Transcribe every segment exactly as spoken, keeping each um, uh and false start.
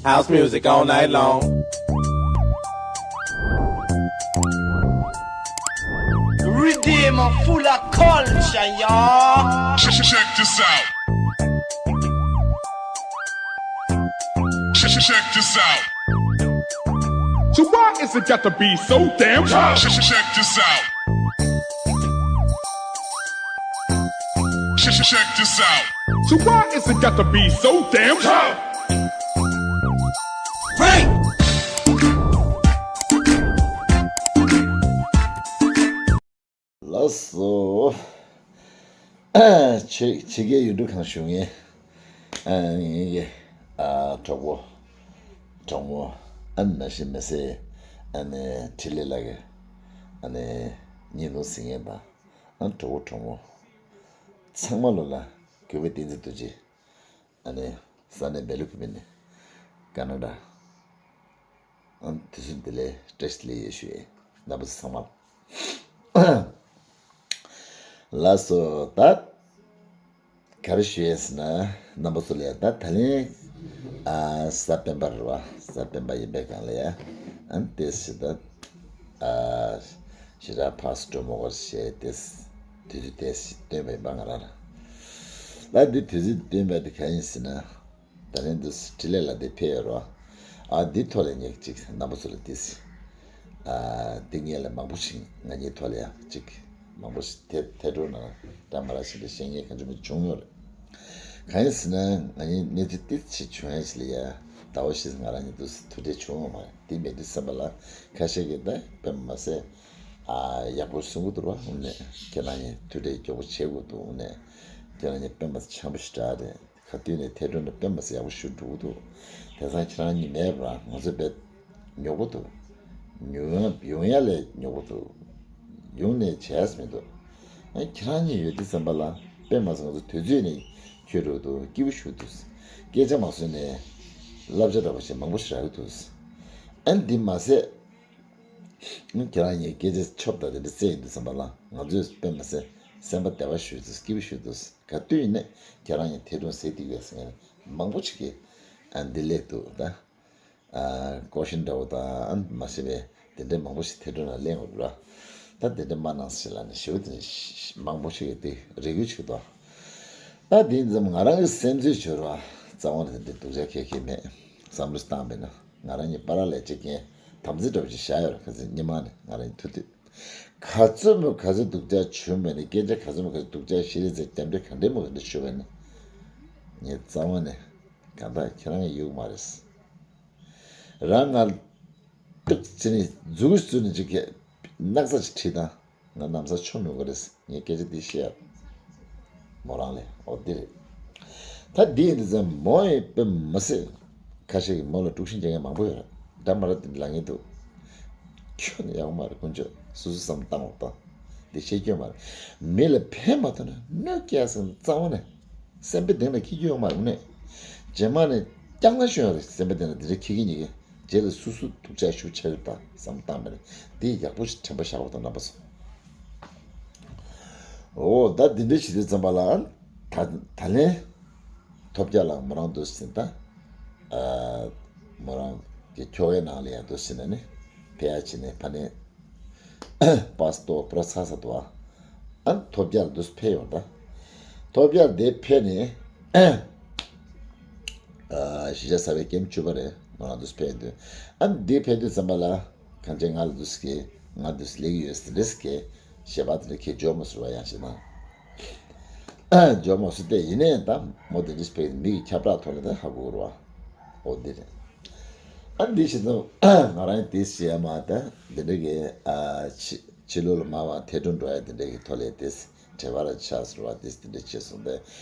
House music all night long. Redeem full of culture, y'all. Check, check this out. Check, check this out. So why is it got to be so damn tough? Check, check this out. Check, check this out. So why is it got to be so damn tough? Break! ལགས་སོ། ཆེ་ཆེ་གེ་ཡུལ་གྲུ་ཁང་ཞུ་ངེས། ཨ་ངེས་ཀྱི་ཨ་གྲོགས་པོ་གྲོགས་མོ་ཨ་ནི་ནང་བཞིན་མི་སེ་ཨ་ནི་འཕྲིན་ལས་ལགས་ཀྱི་ཨ་ནི་ཉིན་ལུང་ཟིན་ངེས་དང་ཨ་གྲོགས་པོ་གྲོགས་མོ་ཚང་མ་ལོ་ལ་གུས་པའི་བསྟན་འཛིན་རྡོ་རྗེ། ཨ་ནི་ས་གནས་སྦེལ་ཀོབ་ནས་ཀ་ན་ཌ། ཨ་དུས་ཚོད་འདི་ལས་བཀྲ་ཤིས་བདེ་ལེགས་ཡོད་ཞུ་ཡས་རྣམ་པ་ཚོ་ཚང་མ་ལ། ལགས་སོ། ད་ག་རེ་ཞུ་ཡས་ཟེར་ན་རྣམ་པ་ཚོ་ལ་ཡ་ད་ད་ལན་ཨ་གཟའ་སྤེན་པ་རེད་བ། གཟའ་སྤེན་པ་ཡིན་པའི་སྒང་ལ་ཡ་ཨ་ནི་ཏེ་ཞེ་ད་ཨ་ཞེ་དྲག་ཕར་ཚུར་འགྲོ་མ་དགོས་ཞེས་ཏེ་དུས་ཚོད་ཏེ་སྟོན་པ་ཡིན་པ་ང་རང་ལ། ད་འདི་དུས་ཚོད་སྟོན་པ་འདི་ག་ཡིན་ཟེར་ན། ད་ལན་འདི་འཕྲིན་ལས་ལགས་འདི་ཕེབས་ཡོད་རོ། ཨ་འདི་ཐོག་ལ་ངས་ཅིག་རྣམ་པ་ཚོ་ལ་འདི་ཟེར། ཨ་འདི་ངས་ལ་མང་པོ་ཞིག་ང་གཉིས་ཐོག་ལ་ཡང་ཅིག་མང་པོ་ཞིག་ཐད་ཐད་སྒྲོག་ནང་འདྲ་མ་འདྲ་ཞིག་འདི་བཤད་མཁན་གང་བྱུང་མི་བྱུང་ཡོད་རེད། གང་ཡིན་ཟེར་ན་ང་གཉིས་གནས་ཚུལ་ཏིག་ཙམ་བྱུང་ཡ་ཞིག་ལ་ཡ་ཟླ་བ་ཞིག་ང་རང་གཉིས་འདུག་ཐུག་འཕྲད་བྱུང་ཡོད་མ་རེད། དེ་མེད་དུས་ཙམ་པ་ལ་ཁ་ཤས་ཀྱིས་ད་དཔེ་མ་ཟད་ཨ་ཡག་པོ་གསུང་གི་འདུག་ར། དངོས་གནས་ཁྱེད་རང་གཉིས་ཐུག་འཕྲད་མགྱོགས་པོ་བྱེད་དགོས་འདུག་དངོས་གནས་ཁྱེད་རང་གཉིས་དཔེ་མ་ཚད་འཆམ་པོ་ཞེ་དྲག་རེད། ག་དུས་ནས་ཐད་སྒྲོག་ནས་དཔེ་མ་ཚད་ཡག་པོ་ཞུ་འགྲོ་གི་འདུག་དེང་སང་ཁྱེད་རང་གཉིས་མེད་པ་ང་ཚོ་དཔེ་ཉོབ་པོ་འདུག་ཉོ་ཡ་ཡོང་ཡ་ལས་ཉོབ་པོ་འདུག་ཡོང་ནས་བྱས་མི་འདུག་ཨ་ཁྱེད་རང་གཉིས་ཡོད་དུས་ཙམ་པ་ལ་དཔེ་མ་ཚད་ང་ཚོ་དུས་ཚོད་ནས་འཁྱོལ་འགྲོ་གི་འདུག་སྐྱིད་པོ་ཞུ་འདུག་སྐད་ཆ་མ་བཟོས་ནས་བསླབ་བྱ་འདྲ་པོ་ཞིག་མང་པོ་ཞིག་རག་གི་འདུག་ཨ་འདི་མ་ཟད། ཁྱེད་རང་གཉིས་སྐད་ཆ་ཆོབ་དང་དེ་འདྲ་བརྩད་ཡོང་དུས་ཙམ་པ་ལ་ང་ཚོས་དཔེ་མ་ཚད་སེམས་པ་བདེ་བ་ཞུ་འདུག་སྐྱིད་པོ་ཞུ་འདུག་ག་དུས་ཡིན་ནའི་ཁྱེད་རང་གཉིས་ཐད་སྒྲོག་ཟེར་བསྡད་ཡོད་ཟེར་མཁན་མང་པོ་ཞིག་གིས་ཨ་འདི་ལས་འདུག་ད། ཨ་ཀོ་ཤིན་འདྲ་པོ་དང་མ་ཤེས་པའི་དེ་འདྲ་མང་པོ་ཞིག་ཐད་སྒྲོག་ནང་གླེང་ཡོད་ར། ད་དེ་འདྲ་མ་གནང་ཞེས་ལབ་ནས་ཞེ་པོ་དེ་མང་པོ་ཞིག་གིས་དེ་རེ་སྐུལ་བྱེད་དོ། ད་དེ་ཙམ་ང་རང་གི་སེམས་ཚོད་བྱོས་ར་རྩ་བ་ནས་དེ་འདྲ་སྡུག་ཅག་ཁྱད་ཁྱད་མེད་བསམ་བློ་བཏང་བས་ན། ང་རང་གཉིས་བར་ལ་ལས་བྱེད་མཁན་དམ་ཚིག་འདྲ་པོ་ཅིག་བཞག་ཡོད་རེད། ཁ་སང་སྔོན་མ་ནས་ང་རང་གཉིས་ཐུག་དུས་ག་ཚོད་མོ་ག་ཚོད་སྡུག་ཅག་བྱུང་བས་ནས་སྐད་ཆ་ག་ཚོད་མོ་ག་ཚོད་སྡུག་ཅག་བཤད་རེས་ཚེ་རྒྱབ་འདྲེ་ག་འདྲེ་མོ་ག་འདྲེ་ཞུ་བས་ནས་ངས་རྩ་བ་ནས་གང་ལྟར་ཁྱེད་རང་གི་ཡུག་མ་རེད། རང་ང་ཏུག་ཅི་ནས་མཛུག་གུ་བཙུགས་ནས་ཅིག་གི་སྣག་ཚ་ཅིག་ཁྲིད་དང་། ང་ན་བཟའ་ཆོ་མི་དགོས་རེད། ངས་སྐད་ཆ་འདི་བཤད་ཡ། མོ་རང་ལས་འོ་འདི་རེད། ད་འདི་ཡིན་དུས་ཙམ་མོ་ཡི་དཔེ་མ་སྲིད་ཁ་ཤས་ཀྱིས་མོ་ལ་དཀྲུག་ཤིང་རྒྱག་མཁན་མང་པོ་ཡོད་རེད། འདྲ་མ་འདྲ་འདི་ལབ་མཁན་འདུག་ཁྱོན་ནས་ཡག་པོ་མ་རེད། དཀོན་མཆོག་སོ་སོ་བསམ་བཏང་བ་དང་འདི་བཤད་རྒྱུ་མ་རེད། མི་ལ་ཕན་མ་ཐོགས་ན་གནོད་སྐྱེལ་ཟེར་ན་རྩ་བ་ནས་སེམས་པའི་གཏིང་ལ་འཁྱེར་རྒྱུ་ཡོད་མ་རེད། དངོས་གནས་རྗེས་མ་ནས་སྐྱག་ན་ཤོད་ཡོད་རེད། སེམས་པའི་གཏིང་ལ་འདི་འདྲ་འཁྱེར་གྱི་ཉེ་གི་རྗེས་ལ་སོ་སོ་སྡུག་ཅག་ཞུ་ཆ་རེད་ད་བསམ་བཏང་མེད་རེད། འདི་ཡག་པོ་ཞིག་དྲན་པ་བཞག་དགོས་ད་རྣམ་པ་ཚོ། འོ་ད་འདི་འདྲ་བྱེད་དུས་ཙམ་པ་ལ་ད་ད་ལན་ཐོབ་རྒྱལ་ལགས་མོ་རང་འདུག་ཟིན་ད། ཨ་མོ་རང་གི་ཁྱོ་གའི་ནང་ལ་ཡང་འདུག་ཟིན་ན་ནི་ཕེ་ཡ་ཆི་ནས་ཕ་ནས་པ་སི་ཏོ་པྲ་ཚ་ས་དུ་ཨ་ཨ་ཐོབ་རྒྱལ་འདུག་ཕེ་ཡོང་ད། ཐོབ་རྒྱལ་དེ་ཕེ་ནས་ཨ་གཞིས་ཆགས་གསར་པའི་ཀེམ་བཅུ་པ་རེད། མོ་རང་འདུག་ཕེ་ཡོང་དུས་ཨ་འདི་ཕེ་དུས་ཙམ་པ་ལ། གང་ཅི་ང་ལ་འདུག་སེ་ང་འདུག་སེ་ལེགས་ཡོད་ཟེར་རེས་ཀྱི་ཞེ་པ་དེ་འདྲ་ཁྱེད་འཇོག་མ་ཟུར་བ་ཡང་ཞེ་ན། འཇོག་མ་ཟུར་ཏེ་ཡིན་ནའི་ད་མོ་དེ་འདྲ་ཞིག་ཕེ་མི་གི་ཁྱབ་བསྒྲགས་ཐོག་ནས་ད་ཧ་གོ་རུ་བ། འོ་འདི་རེད། ཨ་འདི་ཞེ་ན་ང་རང་དེ་ཞེ་ཡ་མ་ད་འདི་འདྲ་གི་ཨ་ཕྱི་ཕྱི་ལོགས་ལ་མ་བ་ཐལ་འགྲོ་འགྲོ་ཡ་དེ་འདྲ་གི་ཐོག་ལས་དེ་འབྲེལ་བ་ལ་ཆགས་ཟུར་བ་དེ་འདྲ་བྱས་སོང་སྟེ་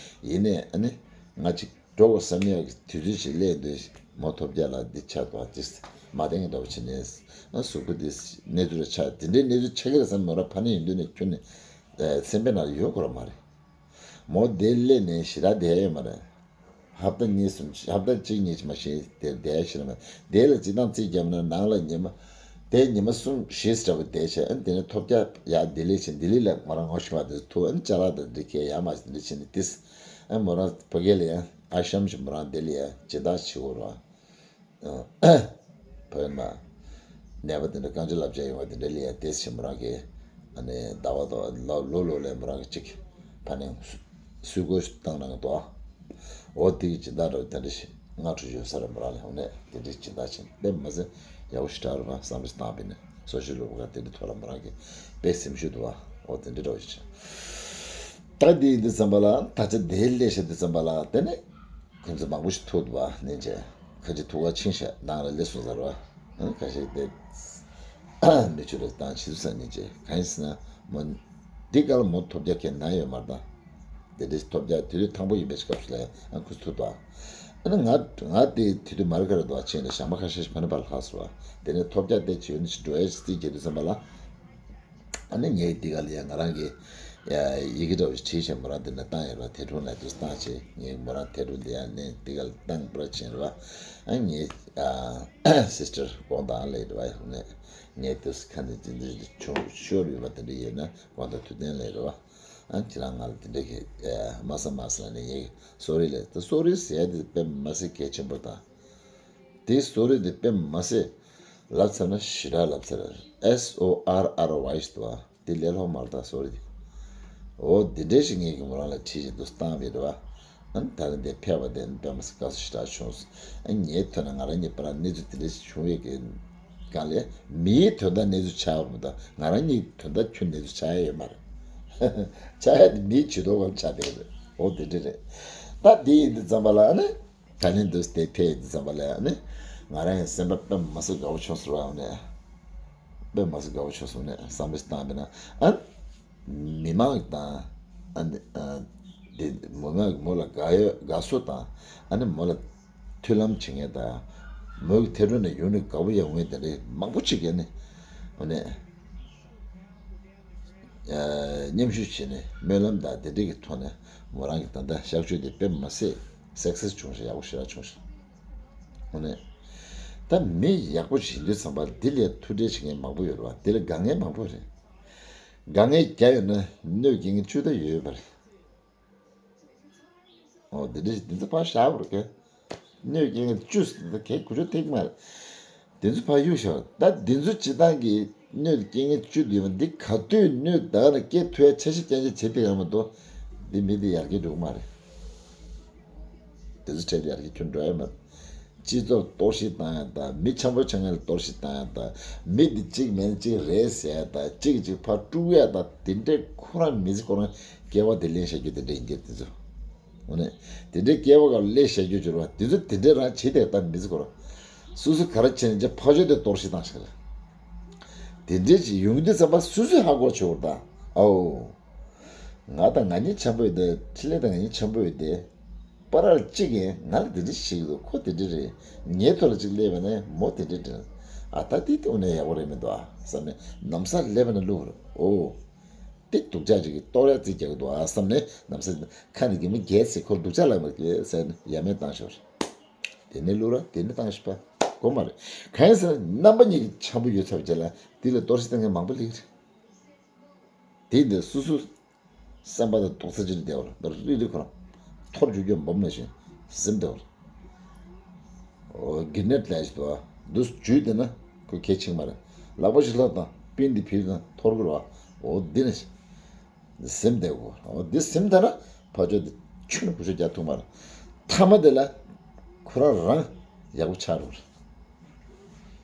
ཡིན་ནའི་ཨ་ནི་ང་ཅིག་འགྲོ་དགོས་བསམ་ཡག་གི་དུས་ཚོད་ཅིག་སླེབས་དུས་མོ་ཐོབ་རྒྱལ་ལགས་འདི་ཆགས་འདུག་ཅིག་མ་བསྟན་གི་འདྲ་པོ་བྱས་ནས་ཨ་གཟུགས་པོ་འདི་གནས་ཚུལ་ལ་ཆགས་དེ་འདྲའི་གནས་ཚུལ་ཆགས་ཀྱི་རེད་བསམ་མོ་རང་ཕ་ནས་ཡིན་དུས་ནས་ཁྱོན་ནས་སེམས་པའི་ནང་ལ་ཡོད་དགོས་ར་མ་རེད། མོ་དེ་སླེབས་ནས་ཞེ་དྲག་བསྡད་ཡོད་མ་རེད། ཧབ་ཏ་གཉིས་གསུམ་ཧབ་ཏ་གཅིག་གཉིས་ཅིག་མ་ཤེས་དེ་བསྡད་ཞེ་ན་མ་དེ་ལ་སྤྱི་བཏང་རྩིས་བརྒྱབ་ན་ནང་ལ་ཉི་མ་དེ་ཉི་མ་གསུམ་བཞི་ཙམ་འདྲ་པོ་བསྡད་བྱས་ཨ་ནི་དེ་ནས་ཐོབ་རྒྱལ་ཡར་ལྡི་ལི་ཕྱིན། ལྡི་ལི་ལ་མོ་རང་ངོ་ཤེས་པ་དེ་ཐུག་ཨ་ནི་ཅ་ལག་དང་འདི་གས་ཡར་མར་འདི་ཕྱིན་ནས་ཏིས་ཨ་ནི་མོ་རང་ཕ་གི་ལ་ཡང་ཨ་ཤམ་ཞིག་མོ་རང་དེ་ལ་ཡང་སྦྱིན་བདག་བྱེད་དགོས་རེད་བ། ཕ་ཡུལ་མ། ནད་པ་དེ་འདྲ་རྐང་ཆུ་ལབ་བྱས་ཡོང་བ་དེ་འདྲ་ལ་ཡང་དེ་བཞིན་མོ་རང་གིས་ཨ་ནི་ཟླ་བ་དང་ལོ་ལོ་ལོ་ལ་མོ་རང་གིས་གཅིག་ཕ་ནས་སུས་བཀོད་བཏང་གནང་གི་འདུག་འོ་དེ་གི་སྦྱིན་བདག་འདྲ་བོ་དེ་འདྲ་ཞིག་སྔ་དྲོ་ཡོད་ས་རེད། མོ་རང་ལ་འོ་ནས་དེ་འདྲའི་སྦྱིན་བདག་ཅིག་དཔེ་མ་ཟད་ཡག་པོ་ཞེ་དྲག་རེད་པ། བསམ་བློ་ཞིག་བཏང་བས་ནས་སོ་ཤལ་ལུག་པ་དེ་འདྲའི་ཐོག་ལ་མོ་རང་གིས་དཔེ་སེམས་ཤུགས་འདུག་པ། འོ་དེ་འདྲ་འདྲ་བོ་ཞིག་ད་དེ་ཡིན་དུས་ཙམ་པ་ལ་ད་ཆ་དེའི་ལས་བྱེད་དུས་ཙམ་པ་ལ་དེ་ནས། ཁོང་ཚོ་མང་པོ་ཞིག་ཐུག་འདུག་པ། ནན་ཆེ་ཁ་ཅིག་ཐུག་པ་ཕྱིན་ཤག་ནང་ལ་སླེབས་སོང་ཟེར་བ། ཁ་ཤས་དེ་མི་ཆུ་རེ་བཏང་ཕྱི་སུ་ས་ཉིན་ཆེ་གང་ཡིན་ཟེར་ན་མོ་འདི་ག་ལ་མོ་ཐོབ་རྒྱ་ཁྱེད་ན་ཡོད་མ་རེད་ད། དེ་འདྲའི་ཐོབ་རྒྱ་དེ་དུས་དང་པོ་ཡིན་པའི་སྐབས་སུ་ལ་ཡང་ཁོ་ཐུག་འདུག་ཨ་ནི་ང་ང་དེ་དེ་དུས་མ་རེད་ག་རེད་འདུག་ཕྱིན་ནས་ཞག་མ་ཁ་ཤས་ཤིག་ཕ་ནི་པ་ལྷག་སོང་བ། དེ་ནས་ཐོབ་རྒྱ་དེ་བྱེད་ཡོད་ནི་ཞིག་འགྲོ་ཡ་ཞིག་རྩིས་བྱེད་དུས་ཙམ་པ་ལ། ཨ་ནི་ངས་འདི་ག་ལ་ཡང་ང་རང་གི་ཡི་གེ་འདྲ་བོ་ཞིག་བྲིས་བྱས་མོ་རང་འདི་ན་བཏང་ཡོད་ར། དེ་དྲུང་ལ་དུས་བཏང་བྱས་ངས་མོ་རང་དེ་དྲུང་འདི་ཡང་ནས་འདི་ག་ལ་བཏང་པར་ཕྱིན་ར། ཨ་ངས་སིས་ཊར་དགོངས་དག་ལས་ར་ནས་ངས་དུས་ཁ་འདི་འདི་འདི་བྱུང་ཤོར་ཡོད་པ་དེ་འདྲ་ཡོད་ན་དགོངས་དག་ཐུགས་བདེན་ལས་ར། ཨ་ཁྱེད་རང་ང་ལ་དེ་འདྲ་གི་མ་ས་མ་ས་ནས་ངས་སོ་རི་ལས་ད་སོ་རི་ཟེར་དེ་དཔེ་མ་སྲིད་གལ་ཆེན་པོ་དང་། དེའི་སོ་རི་དེ་དཔེ་མ་སྲིད་ལབ་ཚར་ན་ཞེ་དྲག་ལབ་ཚར། S O R R Y ཞིག་འདུག་པ། དེ་ལས་ལྷག་མ་རེད་ད་སོ་རི་དེ། འོ་དེ་འདྲའི་ཞིག་ངས་ཀྱི་མོ་རང་ལ་བྲིས་ཤིག་འདུག་བཏང་བས་རེད་པ། ཨ་ནི་ད་རེས་འདི་ཕེབས་པ་དེ་དཔེ་མ་སྲིད་དགའ་བསུ་ཞེ་དྲག་བྱུང་སོང་། ཨ་ངའི་ཐོག་ནས་ང་རང་གཉིས་བར་གནས་ཚུལ་དེ་འདྲ་ཞིག་བྱུང་བའི་གི་སྒང་ལས་མིའི་དོན་དག་གནས་ཚུལ་ཆགས་པ་མི་འདུག་ང་རང་གཉིས་དོན་དག་ཁྱོན་གནས་ཚུལ་ཆགས་ཡ་ཡོད་མ་རེད། ཆགས་ཡ་དེ་མིའི་ཇུས་གཏོགས་སྒང་ཆགས་བསྡད་རེད། འོ་དེ་འདྲ་རེད། ད་དེ་ཡིན་དུས་ཙམ་པ་ལ་ཨ་ནི། ད་ནི་འདུག་སྟེ་ཕེབས་ཡོང་དུས་ཙམ་པ་ལ་ནི་ང་རང་ཡང་སེམས་པ་དཔེ་མ་སྲིད་དགའ་བོ་བྱུང་སོང་བ་ནས། དཔེ་མ་སྲིད་དགའ་བོ་བྱུང་སོང་ནས་བསམ་བློ་བཏང་བས་ན་ཨ། མི་མང་དང་ཨ་ནི་ཨ། དེ་མོ་ང་མོ་ལ་དགའ་ཡོད་དགའ་བསུ་དང་ཨ་ནི་མོ་ལ་མཐུན་ལམ་བྱེད་མཁན་དང་། མོ་གི་ཐད་གཏོང་ནས་ཡོང་ནས་དགའ་བོ་ཡོང་མཁན་དེ་འདྲ་མང་པོ་ཅིག་ཡོད་ནི། འོ་ནས། མཉམ་ཞུགས་བྱས་ནས་སྨོན་ལམ་དང་དེ་འདྲ་གི་ཐོག་ནས་མོ་རང་གི་ད་ལྟ་གཤག་བཅོས་དེ་དཔེ་མ་སྲིད་སག་སེ་སི་བྱུང་ཞིང་ཡག་པོ་ཞེ་དྲག་བྱུང་ཞིང་། འོ་ནས། ད་མི་ཡག་པོ་ཞིག་ཡིན་དུས་ཙམ་པ་འདི་ལས་ཐུགས་ཁྲལ་བྱེད་མཁན་མང་པོ་ཡོད་རེད་བ། འདི་ལ་དགའ་མཁན་མང་པོ་རེད། དགའ་མཁན་བརྒྱ་ཡོད་ན་གནོད་སྐྱེལ་མཁན་བཅུ་ད་ཡོད་པ་རེད། ཨོ་དེ་འདྲ་ཞིག་འདི་ཚོ་ཕར་བཞག་པར་གས། གནོད་སྐྱེལ་མཁན་བཅུ་ཟེར་ད་གས་དགུ་བཅུ་ཐིག་མ་རེད། དེ་ཚོ་ཕར་གཡུག་བཞག་ད་འདི་ཚོ་སྤྱི་བཏང་གི་གནོད་སྐྱེལ་མཁན་བཅུ་འདུས་པ་འདི་ག་དུས་གནོད་ད་ལ་སྐྱེལ་ཐུབ་ཡ་འཆར་གཞི་རྐྱང་རྐྱང་བྱེད་ཐུབ་ཡ་མ་གཏོགས་འདི་མི་འདི་ཡར་རྒྱས་འགྲོ་གི་མ་རེད། དེ་ཚོ་འཕྲལ་དུ་ཡར་རྒྱས་ཁྱོན་འགྲོ་ཡ་མ་རེད། སྤྱི་ཚོགས་གཏོར་བཤིག་བཏང་ཡ་དང་མི་འཆམ་པོ་ཆགས་མཁན་ལ་གཏོར་བཤིག་བཏང་ཡ་དང་མི་འདི་གཅིག་མིན་གཅིག་རེད་ཟེར་ཡ་དང་གཅིག་གཅིག་ཕར་དཀྲུག་ཡ་དང་དེ་འདྲའི་ཁོ་རང་མི་ཚེ་ཁོ་རང་སྐྱེ་བ་དེ་ལེན་བྱ་རྒྱུ་དེ་འདྲ་ཡིན་གྱི་རེད་དེ་ཚོ། འོ་ནས། དེ་འདྲའི་སྐྱེ་བ་ག་ལས་བྱ་རྒྱུ་འགྱུར་བ་དེ་ཚོ་དེ་འདྲའི་རང་བྱེད་དེ་ལྟ་མི་ཚེ་ཁོ་རང་། སོ་སོ་ག་རེ་བྱས་ནས་ཕ་ཆོས་དེ་གཏོར་བཤིག་བཏང་ཤག་རེད། དེ་འདྲའི་ཅིག་ཡོང་དུས་ཙམ་པ་སོ་སོས་ཧ་གོ་ཆོག་ད། ཨའོ། ང་དང་ང་གཉིས་འཆམ་པོ་ཡོད་དེ་འཕྲིན་ལས་དང་ང་གཉིས་འཆམ་པོ་ཡོད་དེ། པ་རར་གཅིག་ཡིན་ང་ལ་དེ་འདྲ་བྱེད་ཀྱི་འདུག་ཁོ་དེ་འདྲ་རེད། ངའི་ཐོག་ལ་གཅིག་སླེབས་པ་ནས་མོ་དེ་འདྲ་དྲན། ཨ་ད་དེ་དེ་འོ་ནས་ཡག་པོ་རེད་མི་འདུག་ཨ་བསམ་ནས་ནམ་སར་སླེབས་པ་ནས་བླུགས་པ་རེད་ཨོ། དེ་སྡུག་ཅག་ཅིག་གིས་གཏོར་ཡ་རྩིས་རྒྱག་གི་འདུག་ཨ་བསམ་ནས་ནམ་སར་ཁ་ནས་གད་མོ་བགད་ཚེ་ཁོ་སྡུག་ཅག་ལབ་མ་གི་ཟེར་ནས་ཡ་མེད་བཏང་ཤོར། དེ་ནས་བླུགས་ར་དེ་ནས་བཏང་ཤི་པ་གོ་མ་རེད། གང་ཡིན་ཟེར་ན་རྣམ་པ་གཉིས་ཀྱི་འཆམ་པོ་ཡོད་ཚར་བའི་རྗེས་ལ་དེ་ལ་གཏོར་བཤིག་བཏང་མཁན་མང་པོ་སླེབས་ཀྱི་རེད། དེ་འདི་སོ་སོ་སེམས་པ་དང་རྡོག་རྩ་གཅིག་ཏུ་བསྡད་པར་འདི་རིག་རིག་ཁོ་རང་ཐོར་རྒྱུག་རྒྱུ་འབུམ་ལ་བཞིན་ཟིན་བསྡད་པར། འོ་གི་ནེར་ལས་ཞིག་འདུག་ཨ། འདུ་འཇུས་བསྡད་ན་ཁོ་གལ་ཆེན་མ་རེད། ལག་པ་ཞིག་ལྷག་དང་པིན་འདི་ཕིར་དང་ཐོར་གི་རེད་བ། འོ་འདི་ནི་ཟིན་བསྡད་དགོས། འོ་འདི་ཟིན་བསྡད་ན་ཕ་ཆོས་འདི་ཆུ་ནི་གུ་ཆོས་རྒྱག་ཐུབ་མ་རེད། ཐ་མ་དེ་ལ་ཁོ་རང་རང་ཡག་པོ་ཆགས་རུང་།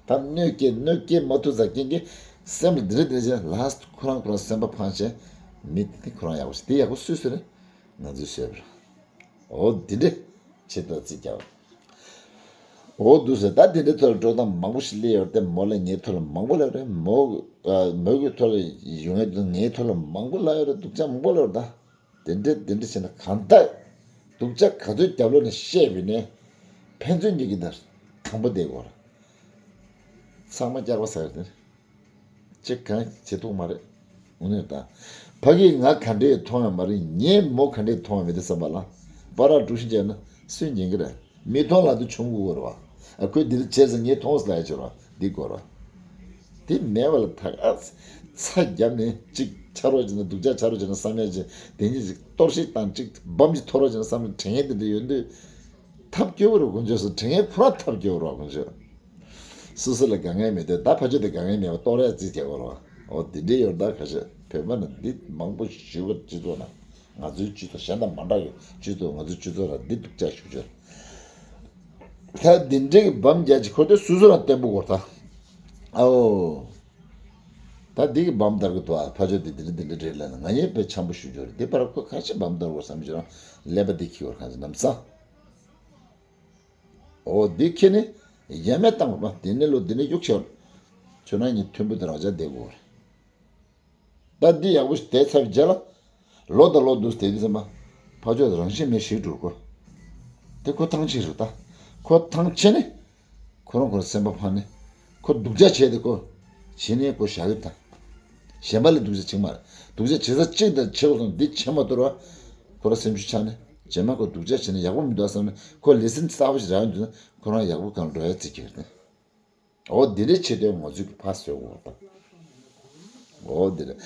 ད་གནོད་སྐྱེལ་གནོད་སྐྱེལ་མ་ཐུབ་ཙང་རྐྱེན་གྱིས་སེམས་ལ་འདི་འདྲ་འདི་འདྲ་བྱས་ལ་ཁོ་རང་ཁོ་རང་སེམས་པ་ཕངས་བྱས་མི་དེ་ཁོ་རང་ཡག་པོ་ཞིག་དེ་ཡག་པོ་སུས་ཟེར་ན་ང་ཚོས་ཟེར་བ་རེད། འོ་འདི་འདྲ་བྱེད་ད་རྩིས་རྒྱག་པ། འོ་འདུག་ཟེར་ད་འདི་འདྲའི་ཐོག་ལ་དཀྲོག་གཏམ་མང་པོ་ཞིག་སླེབས་ཡོད་རེད་དེ་མོ་ལ་ངའི་ཐོག་ལ་མང་པོ་ལབ་རེད་མོ་མོ་གི་ཐོག་ལ་ཡོང་ཡ་དེ་ངའི་ཐོག་ལ་མང་པོ་ལབ་ཡོད་རེད་སྡུག་ཅག་མང་པོ་ལབ་རེད་ད། དེ་འདྲ་དེ་འདྲ་བྱས་ན་གང་ལྟར་སྡུག་ཅག་ག་ཚོད་རྒྱབ་ལོགས་ནས་བཤད་པ་ཡིན་ནའི་ཕན་ཚུན་གཉིས་ཀྱི་ནང་དང་པོ་བསྡད་དགོས་རེད། ཚང་མ་སྐྱག་པ་ཟ་ཡ་དེ་ཅིག་གང་བྱེད་ཐུབ་མ་རེད། འོ་ནས་ད་ཕ་གིས་ང་ག་འདྲས་མཐོང་ཡ་མ་རེད་ངས་མོ་ག་འདྲས་མཐོང་ཡ་མེད་དེ་བསམ་པ་ལ་པ་ར་འགྲུལ་བཞིན་བྱས་ན་སུས་ཉན་གི་རེད། མི་མཐོང་ལབ་དུས་བྱུང་དགོས་རེད་བ། ཨ་ཁོས་འདི་འདྲ་བྱས་ཟེར་ངས་མཐོང་ཟེར་ལབ་ཡ་ཅིག་རེད་བ་འདི་དགོས་རེད་བ། དེ་མེད་པ་ལ་ད་ག་ཚ་རྒྱབ་ནས་གཅིག་ཆ་རོགས་བྱས་ན་སྡུག་ཅག་ཆ་རོགས་བྱས་ན་བསམ་ཡ་ཅིག་དེ་ཉིད་ཅིག་གཏོར་བཤིག་དང་གཅིག་སྦམ་ཅིག་ཐོར་རོགས་བྱས་ན་བསམ་ཡ་དྲན་ཡ་དེ་འདྲ་ཡོད་དུས། ཐབས་སྐྱོ་བོ་རུ་དཀོན་མཆོག་སུ་དྲན་མཁན་ཁོ་རང་ཐབས་སྐྱོ་བོ་རུ་དཀོན་མཆོག་སུ་སུ་ལ་དཀའ་ངལ་མེད་དེ་ད་ཕ་ཆོས་དེ་དཀའ་ངལ་མེད་པ་གཏོང་རེས་རྩིས་བྱེད་དགོས་རོགས། འོ་དེ་འདྲའི་ཡོད་ད་ཁ་ཤས་བོད་པ་ནི་འདི་མང་པོ་ཞུ་བ་སྤྱི་ཚོགས་ནང་ང་ཚོའི་སྤྱི་ཚོགས་གཞན་དང་མ་འདྲ་བའི་སྤྱི་ཚོགས་ང་ཚོའི་སྤྱི་ཚོགས་ལ་འདི་སྡུག་ཅག་ཞུ་ཆོག་ད་འདི་འདྲའི་གི་བམ་རྒྱ་ཆེ་ཁོ་དེ་སུ་སུ་ལ་བརྟན་པོ་དགོས་ད། ཨའོ། ད་འདི་གི་བམ་དར་གི་འདུག་ཨ། ཕ་ཆོས་འདི་འདི་འདྲ་འདི་འདྲ་རེད་ལབ་ན་ང་ཡིན་པའི་འཆམ་པོ་ཞུ་རྒྱུ་རེད། འདི་པར་ཁོ་ཁ་ཤས་བམ་དར་བར་བསམ་བྱུང་རང་ཀླད་པ་འདི་འཁྱེར་བར་གང་ཟེར་ནམ་ས། འོ་འདི་ཁྱེད་ནི་ཡ་མེད་བཏང་བ་འདི་ནི་ལོ་འདི་ནི་གཡུག་ཆེ་བར་ཁྱོད་རང་གཉིས་མཐུན་པོ་དེ་རང་ཅག་བསྡད་དགོས་རེད། ད་འདི་ཡག་པོ་ཞིག་བསྡད་ཚར་བའི་རྗེས་ལ། ལོ་དང་ལོ་འདུག་བསྡད་དུས་ཙམ་པ། ཕར་ཕྱོགས་རང་བཞིན་མེད་ཞིག་འགྲོ་དགོས། དེ་ཁོ་ཐང་ཆད་རེད་ད། ཁོ་ཐང་ཆད་ནས། ཁོ་རང་ཁོ་རང་སེམས་པ་ཕངས་ནས། ཁོ་སྡུག་ཅག་བྱས་ཏེ་ཁོ། བྱས་ནས་ཁོ་བཞག་གི་ད། གཞན་པ་ལ་སྡུག་ཅག་བྱེད་མ་རེད། སྡུག་ཅག་བྱེད་ས་གཅིག་དང་བྱེད་དགོས་སོང་འདི་བྱེད་མ་ཐུབ་ར། ཁོ་རང་སེམས་ཤུགས་ཆག་ནས་རྗེས་མ་ཁོ་སྡུག་ཅག་བྱས་ན་ཡག་པོ་མི་འདུག་བསམ་ནས་ཁོ་ལེ་སན་གསར་པ་ཞིག་རག་ཡོང་དུས་ན་ཁོ་རང་ཡག་པོ་གང་འགྲོ་ཡ་རྩིས་ཀྱི་རེད། འོ་འདི་འདྲའི་ཆེད་དོན་ངོ་ཚུལ་གྱི་ཕ་བཟོས་འོ་དང་། འོ་འདི་རེད།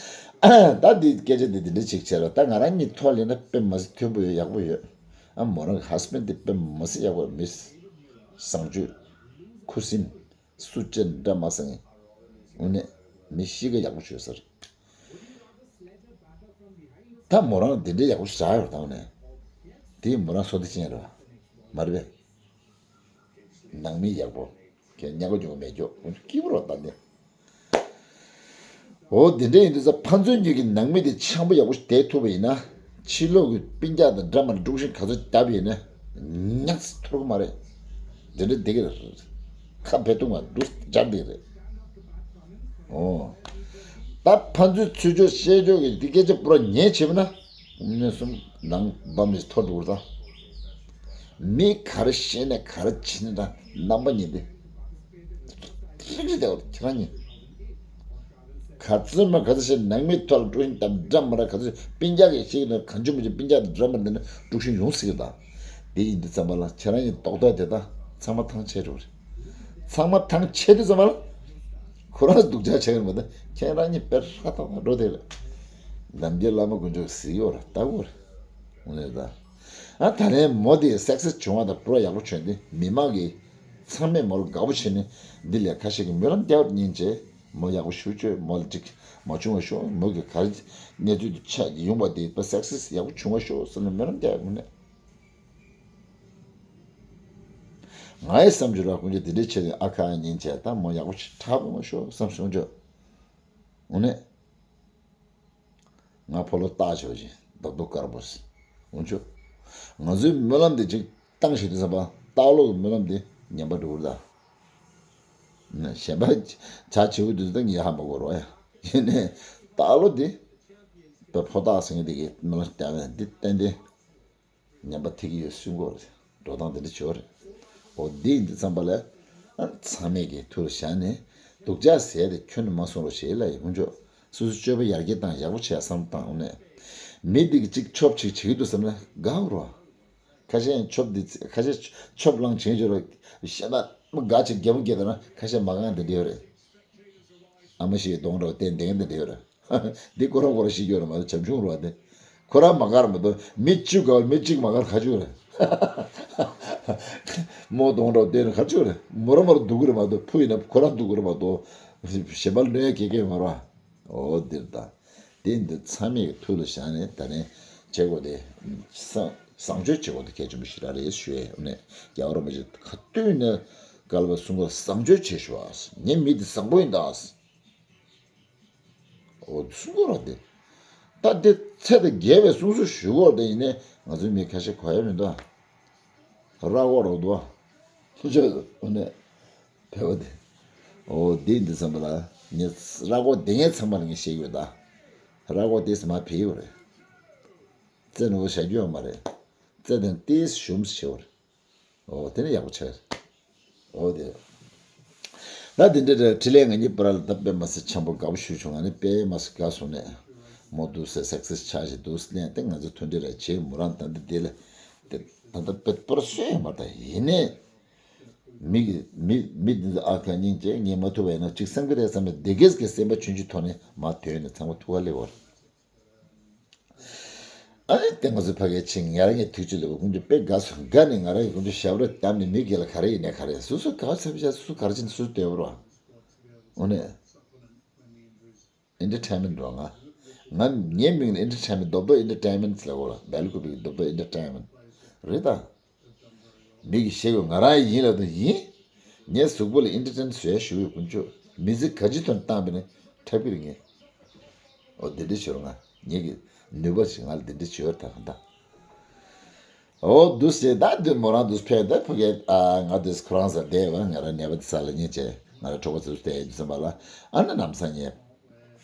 ད་འདི་སྐད་ཆ་འདི་འདི་འདྲ་ཅིག་བྱས་ར་ད་ང་རང་གཉིས་ཐོག་ལེན་ན་དཔེ་མ་སྲིད་མཐོན་པོ་ཡོད་ཡག་པོ་ཡོད། ཨ་མོ་རང་གི་ཧ་སི་བེན་འདི་དཔེ་མ་སྲིད་ཡག་པོ་མི། བཟང་སྤྱོད། ཁུ་སིམ། སུ་ཅན་འདྲ་མ་སང་ངེ། འོ་ནས་མི་གཤིས་ཀ་ཡག་པོ་བྱོས་ཟེར། ད་མོ་རང་འདི་འདྲའི་ཡག་པོ་ཞིག་རག་ཡོད་དང་ནས། དེ་མོ་རང་སོ་དེ་ཅན་རེད་བ། མ་རེད་པས། ནང་མི་ཡག་པོ། ཁྱེད་ཉག་ག་ཉོག་མེད་ཀྱོག་སྐྱིད་པོ་རོགས་ད་ནི། འོ་དེ་འདྲ་ཡིན་དུས་ས་ཕན་ཚུན་གཉིས་ཀྱི་ནང་མི་དེ་འཆམ་པོ་ཡག་པོ་ཞིག་བསྡད་ཐུབ་པ་ཡིན་ན། ཕྱི་ལོགས་ཀྱི་སྤུན་ཀྱག་དང་འདྲ་མ་དཀྲུག་ཤིང་ག་ཚོད་བརྒྱབ་ཡིན་ན། ཉག་ཚི་ཐོར་གི་མ་རེད། དེ་འདྲ་བསྡད་ཀྱི་རེད། ཁ་བེ་ཐུང་བ་འབྲུ་སྦྱར་བསྡད་ཀྱི་རེད། འོ། ད་ཕན་ཚུན་ཚུལ་འཆོས་བཤད་འཆོས་ཀྱི་འདི་སྐད་ཆ་པུ་ར་ཉན་བྱེད་པ་ན། གནས་གསུམ་ནང་བབ་ནས་ཐོར་འགྲོ་གི་རེད་ད། མི་ག་རེ་བཤད་ནས་ག་རེ་བྱེད་ནས་ད་རྣམ་པ་གཉིས་ཏེ། ཁྱེད་རང་གཉིས། ག་ཚོད་མ་ག་ཚོད་བཤད་ནང་མི་ཐོག་ལ་དཀྲུག་ཤིང་དང་འདྲ་མ་ར་ག་ཚོད་སྤུན་ཀྱག་གིས་བཤད་ནས་གང་བྱུང་མི་བྱུང་སྤུན་ཀྱག་དང་འདྲ་མ་འདི་ནས་དཀྲུག་ཤིང་ཡོང་སྲིད་ཀྱི་ད། དེ་ཡིན་དུས་ཙམ་པ་ལ་ཁྱེད་རང་གཉིས་རྡོག་རྡོག་དེ་ད་ཚང་མ་ཐང་ཆད་འགྲོ་རེད། ཚང་མ་ཐང་ཆད་དུས་ཙམ་པ་ལ། ཁོ་རང་སྡུག་ཅག་བྱེད་ཀྱི་མ་གཏོགས་ཁྱེད་རང་གཉིས་དཔེ་ཧྲ་ཐག་ཐག་འགྲོ་དེ་རེད། ནམ་རྒྱུན་བླ་མ་དཀོན་མཆོག་གཟིགས་ཡོད་ར་ལྟ་དགོས་རེད། འོ་ནས་ད། ཨ་ད་ལན་མོ་དེ་སེག་སི་བྱུང་བ་དང་པུ་ར་ཡག་པོ་བྱུང་སྟེ་མི་མང་གིས་ཚང་མས་མོར་དགའ་པོ་བྱས་ནས་འདི་ལས་ཁ་ཤས་ཀྱིས་སྨོན་ལམ་བརྒྱབ་སྙིང་རྗེ་མོ་ཡག་པོ་ཞུ་བཅོས་མོ་ལ་ཅིག་མ་བྱུང་བ་ཤོག་མོ་གི་ག་རེ་གནས་ཚུལ་དུ་ཆ་ཡོང་བ་དེ་པ་སེག་སི་ཡག་པོ་བྱུང་བ་ཤོག་བསམ་ནས་སྨོན་ལམ་བརྒྱབ་ཡོང་ནས། ང་ཡི་བསམ་ཚུལ་ར་དཀོན་མཆོག་དེ་འདྲའི་ཆེད་དུ་ཨ་ཁ་ཨ་སྙིང་རྗེ་ད་མོ་ཡག་པོ་ཞིག་འཁྲབ་ཡོང་བ་ཤོག་བསམ་སོང་ཆོག་འོ་ནས། ང་ཕོ་ལོ་སྟག་ཆོག་ཅིང་རྡོག་རྡོག་དཀར་པོ་ཟེར། འོན་ཆོག་ང་ཚོའི་སྨོན་ལམ་འདི་ཅིག་བཏང་ཞིག་དུས་ཙམ་པ་སྟག་ལོ་གི་སྨོན་ལམ་འདི་ཉན་པ་འགྲོ་གི་རེད་ད། གཞན་པ་བྱ་བྱེད་དགོས་དུས་ཙམ་ངས་ཧ་མ་གོ་རོགས་ཡ། ཡིན་ནའི་སྟག་ལོ་འདི་བའི་ཕོ་སྟག་ཟེར་མཁན་འདི་གིས་སྨོན་ལམ་བཏང་བས་འདི་ཏན་ཏན། ཉམས་པ་ཐེག་གི་ཡོད་གསུང་གི་ཡོད་རེད། འགྲོ་སྟངས་དེ་འདྲ་བྱེད་པ་རེད། འོ་འདི་ཡིན་དུས་ཙམ་པ་ལ། ཨ་ཚང་མས་ཀྱི་ཐུགས་ལ་བཞག་ནས་སྡུག་ཅག་ཟེར་ཡ་དེ་ཁྱོན་ནས་མ་གསུང་རོགས་ཞེས་ལབ་ཡིན། ཁོང་ཚོས་སོ་སོའི་སྤྱོད་པ་ཡར་རྒྱས་བཏང་ཡག་པོ་བྱས་བསམ་བཏང་ནས། མི་འདི་གི་གཅིག་ཆོབ་ཅིག་བྱེད་ཀྱི་འདུག་བསམ་ན་དགའ་འོ་རོ། ཁ་ཤས་ཆོབ་འདི་ཁ་ཤས་ཆོབ་ལངས་བྱེད་ཀྱི་རོ། ཤ་ན་མ་དགའ་ཅིག་རྒྱལ་པོ་རྒྱལ་ད་ན་ཁ་ཤས་མ་དགའ་འདི་འདྲ་ཡོད་རེད། ཨ་མ་ཞིག་གདོང་འདྲ་བོ་བསྟན་བསྡད་མཁན་དེ་འདྲ་ཡོད་རེད། འདི་ཁོ་རང་ཁོ་རང་ཤེས་ཀྱི་ཡོད་རེད་མ་གཏོགས་བྱམས་ཆུང་རེད་བ་དེ། ཁོ་རང་མ་དགའ་རེད་མ་གཏོགས་མི་གཅིག་དགའ་བ་མི་གཅིག་མ་དགའ་རེད་ག་ཅིག་རེད། རྨོ་གདོང་འདྲ་བོ་བསྟན་ནས་ག་ཅིག་རེད། མོ་རང་མ་རུ་སྡུག་གི་རེད་མ་གཏོགས་ཕུ་ཡིན་ན་ཁོ་རང་སྡུག་གི་རེད་མ་གཏོགས། གཞན་པ་ལ་གནོད་ཡ་གང་ཡང་མ་རེད་བ། འོ་འདིར་ད། དེ་འདི་ཚང་མས་ཐུགས་ལ་བཞག་ནས་ད་ནས་བྱེད་དགོས་དེ། བཟང་བཟང་སྤྱོད་བྱེད་དགོས་དེ་གལ་ཆེན་པོ་ཞིག་ར་རེད་ཞུ་ཡས་ནས་རྒྱལ་བ་རིན་པོ་ཆེ་ག་དུས་ནས་བཀའ་སློབ་གསུང་གི་བཟང་སྤྱོད་བྱེད་ཤོག་ཨ། ངའི་མི་འདི་བཟང་པོ་ཡིན་ད་ཨ། འོ་གསུང་གི་ར་དེ། ད་དེ་ཚད་དང་བརྒལ་བའི་གསུང་གསུང་ཞུ་གི་ར་དེ་ཡིན་ནས་ང་ཚོའི་མི་ཁ་ཤས་གོ་ཡ་མི་འདུག་ཨ། ར་གོ་ར་འདུག་ཨ། ལྷུ་ཆག་འོ་ནས། བོད་པ་དེ། འོ་དེ་འདི་ཚང་མ་ལ་ངས་ར་གོ་དེ་ངས་ཚང་མ་ལ་ངས་བཤད་ཡོད་ད། ར་གོ་དེ་སི་མ་ཕེ་ཡོད་རེད། རྩེ་ནོར་བ་བྱ་རྒྱུ་ཡོད་མ་རེད། རྩེ་དང་ཏེས་ཞུམ་ཞེ་བ་རེད། འོ་དེ་ནི་ཡག་པོ་ཆགས་རེད། འོ་དེ་རེད། ད་དེ་འདྲ་རེད། འཕྲིན་ལས་ང་གཉིས་བར་ལ་ད་དཔེ་མ་སྲིད་འཆམ་པོ་དགའ་པོ་ཞུ་བྱུང་། ང་ནི་དཔེ་མ་སྲིད་དགའ་སོང་ནས། མོ་འདུག་སེ་སེག་སེ་ཆགས་ཞེ་འདུག་སེ་ནས་དེ་ང་ཚོ་མཐུན་སྒྲིལ་ར་བྱེད་མོ་རང་ད་འདི་དེ་ལ། དེ་ད་ལྟ་དཔེ་སྤོར་སོས་ཡོད་མ་རེད་ད་ཡིན་ནས། མི་གི་མི་མི་འདི་ཚོ་ཨ་ཁ་སྙིང་རྗེ་ངས་མ་ཐུབ་པ་ཡིན་ན་གཅིག་བསམ་གི་རེད་བསམ་པའི་བདེ་སྐྱིད་ཀྱི་སེམས་པ་ཆུང་ཆུང་ཐོག་ནས་མར་ཐོན་ནས་ཚང་མ་ཐུག་ག་སླེབས་པ་རེད། ཨ་ནི་དེ་ང་ཚོ་ཕ་གིའི་ཆིང་ང་རང་གི་ཐུགས་རྗེ་ལ་ཀུན་སྤྱོད་དཔེ་དགའ་སོང་། དགའ་ནས་ང་རང་གི་ཀུན་སྤྱོད་ཞབས་ར་བཏབ་ནས་མི་སྒེར་ལ་ག་རེ་ཡིན་ནའི་ག་རེ་སོ་སོ་ག་བ་ཚབ་བྱ་སོ་སོ་ག་རེ་བྱེད་ན་སོ་སོ་དོན་བར་བ། འོ་ནས་ཨེན་ཊར་ཊེན་མེན་ཊི་འགྲོ་ང་། ང་ངའི་མིང་ལ་ཨེན་ཊར་ཊེན་མེན་ཊི་རྡོབ་རྡོབ་ཨེན་ཊར་ཊེན་མེན་ཊི་ལ་གོ་ལ་སྦེལ་ཀོབ་པའི་རྡོབ་རྡོབ་ཨེན་ཊར་ཊེན་མེན་ཊི་རེད་ད། མི་གིས་ཤེས་དགོས་ང་རང་ཡིན་ལབ་དུས་ཡིན། ངའི་གཟུགས་པོ་ལ་ཨེན་ཊར་ཊེན་བཟོས་ཞུ་བའི་ཀུན་སྤྱོད་མི་ཚེ་ག་ཅི་ཐོན་བཏང་པ་ནི་འཁྲབ་ཀྱི་རེད་ངས། འོ་འདི་འདྲ་བྱོས་རོགས་ང་ངེད་ཀྱི་ནུས་པ་ཞིག་ང་ལ་འདི་འདྲ་བྱོས་ད་གང་ལྟ། འོ་འདུག་སེ་ད་འདི་མོ་རང་འདུག་ཕེབས་ད་ཕ་གི་ཨ་ང་འདུག་ཁོ་རང་ས་བསྡད་པ་ང་རང་ནད་པ་འདི་ས་ལ་ཉིན་བྱས་ང་རང་གྲོགས་པོ་ཚོ་བསྡད་ཡོད་ཙམ་པ་ལ་ཨ་ནི་ནམ་སང་ཉིན་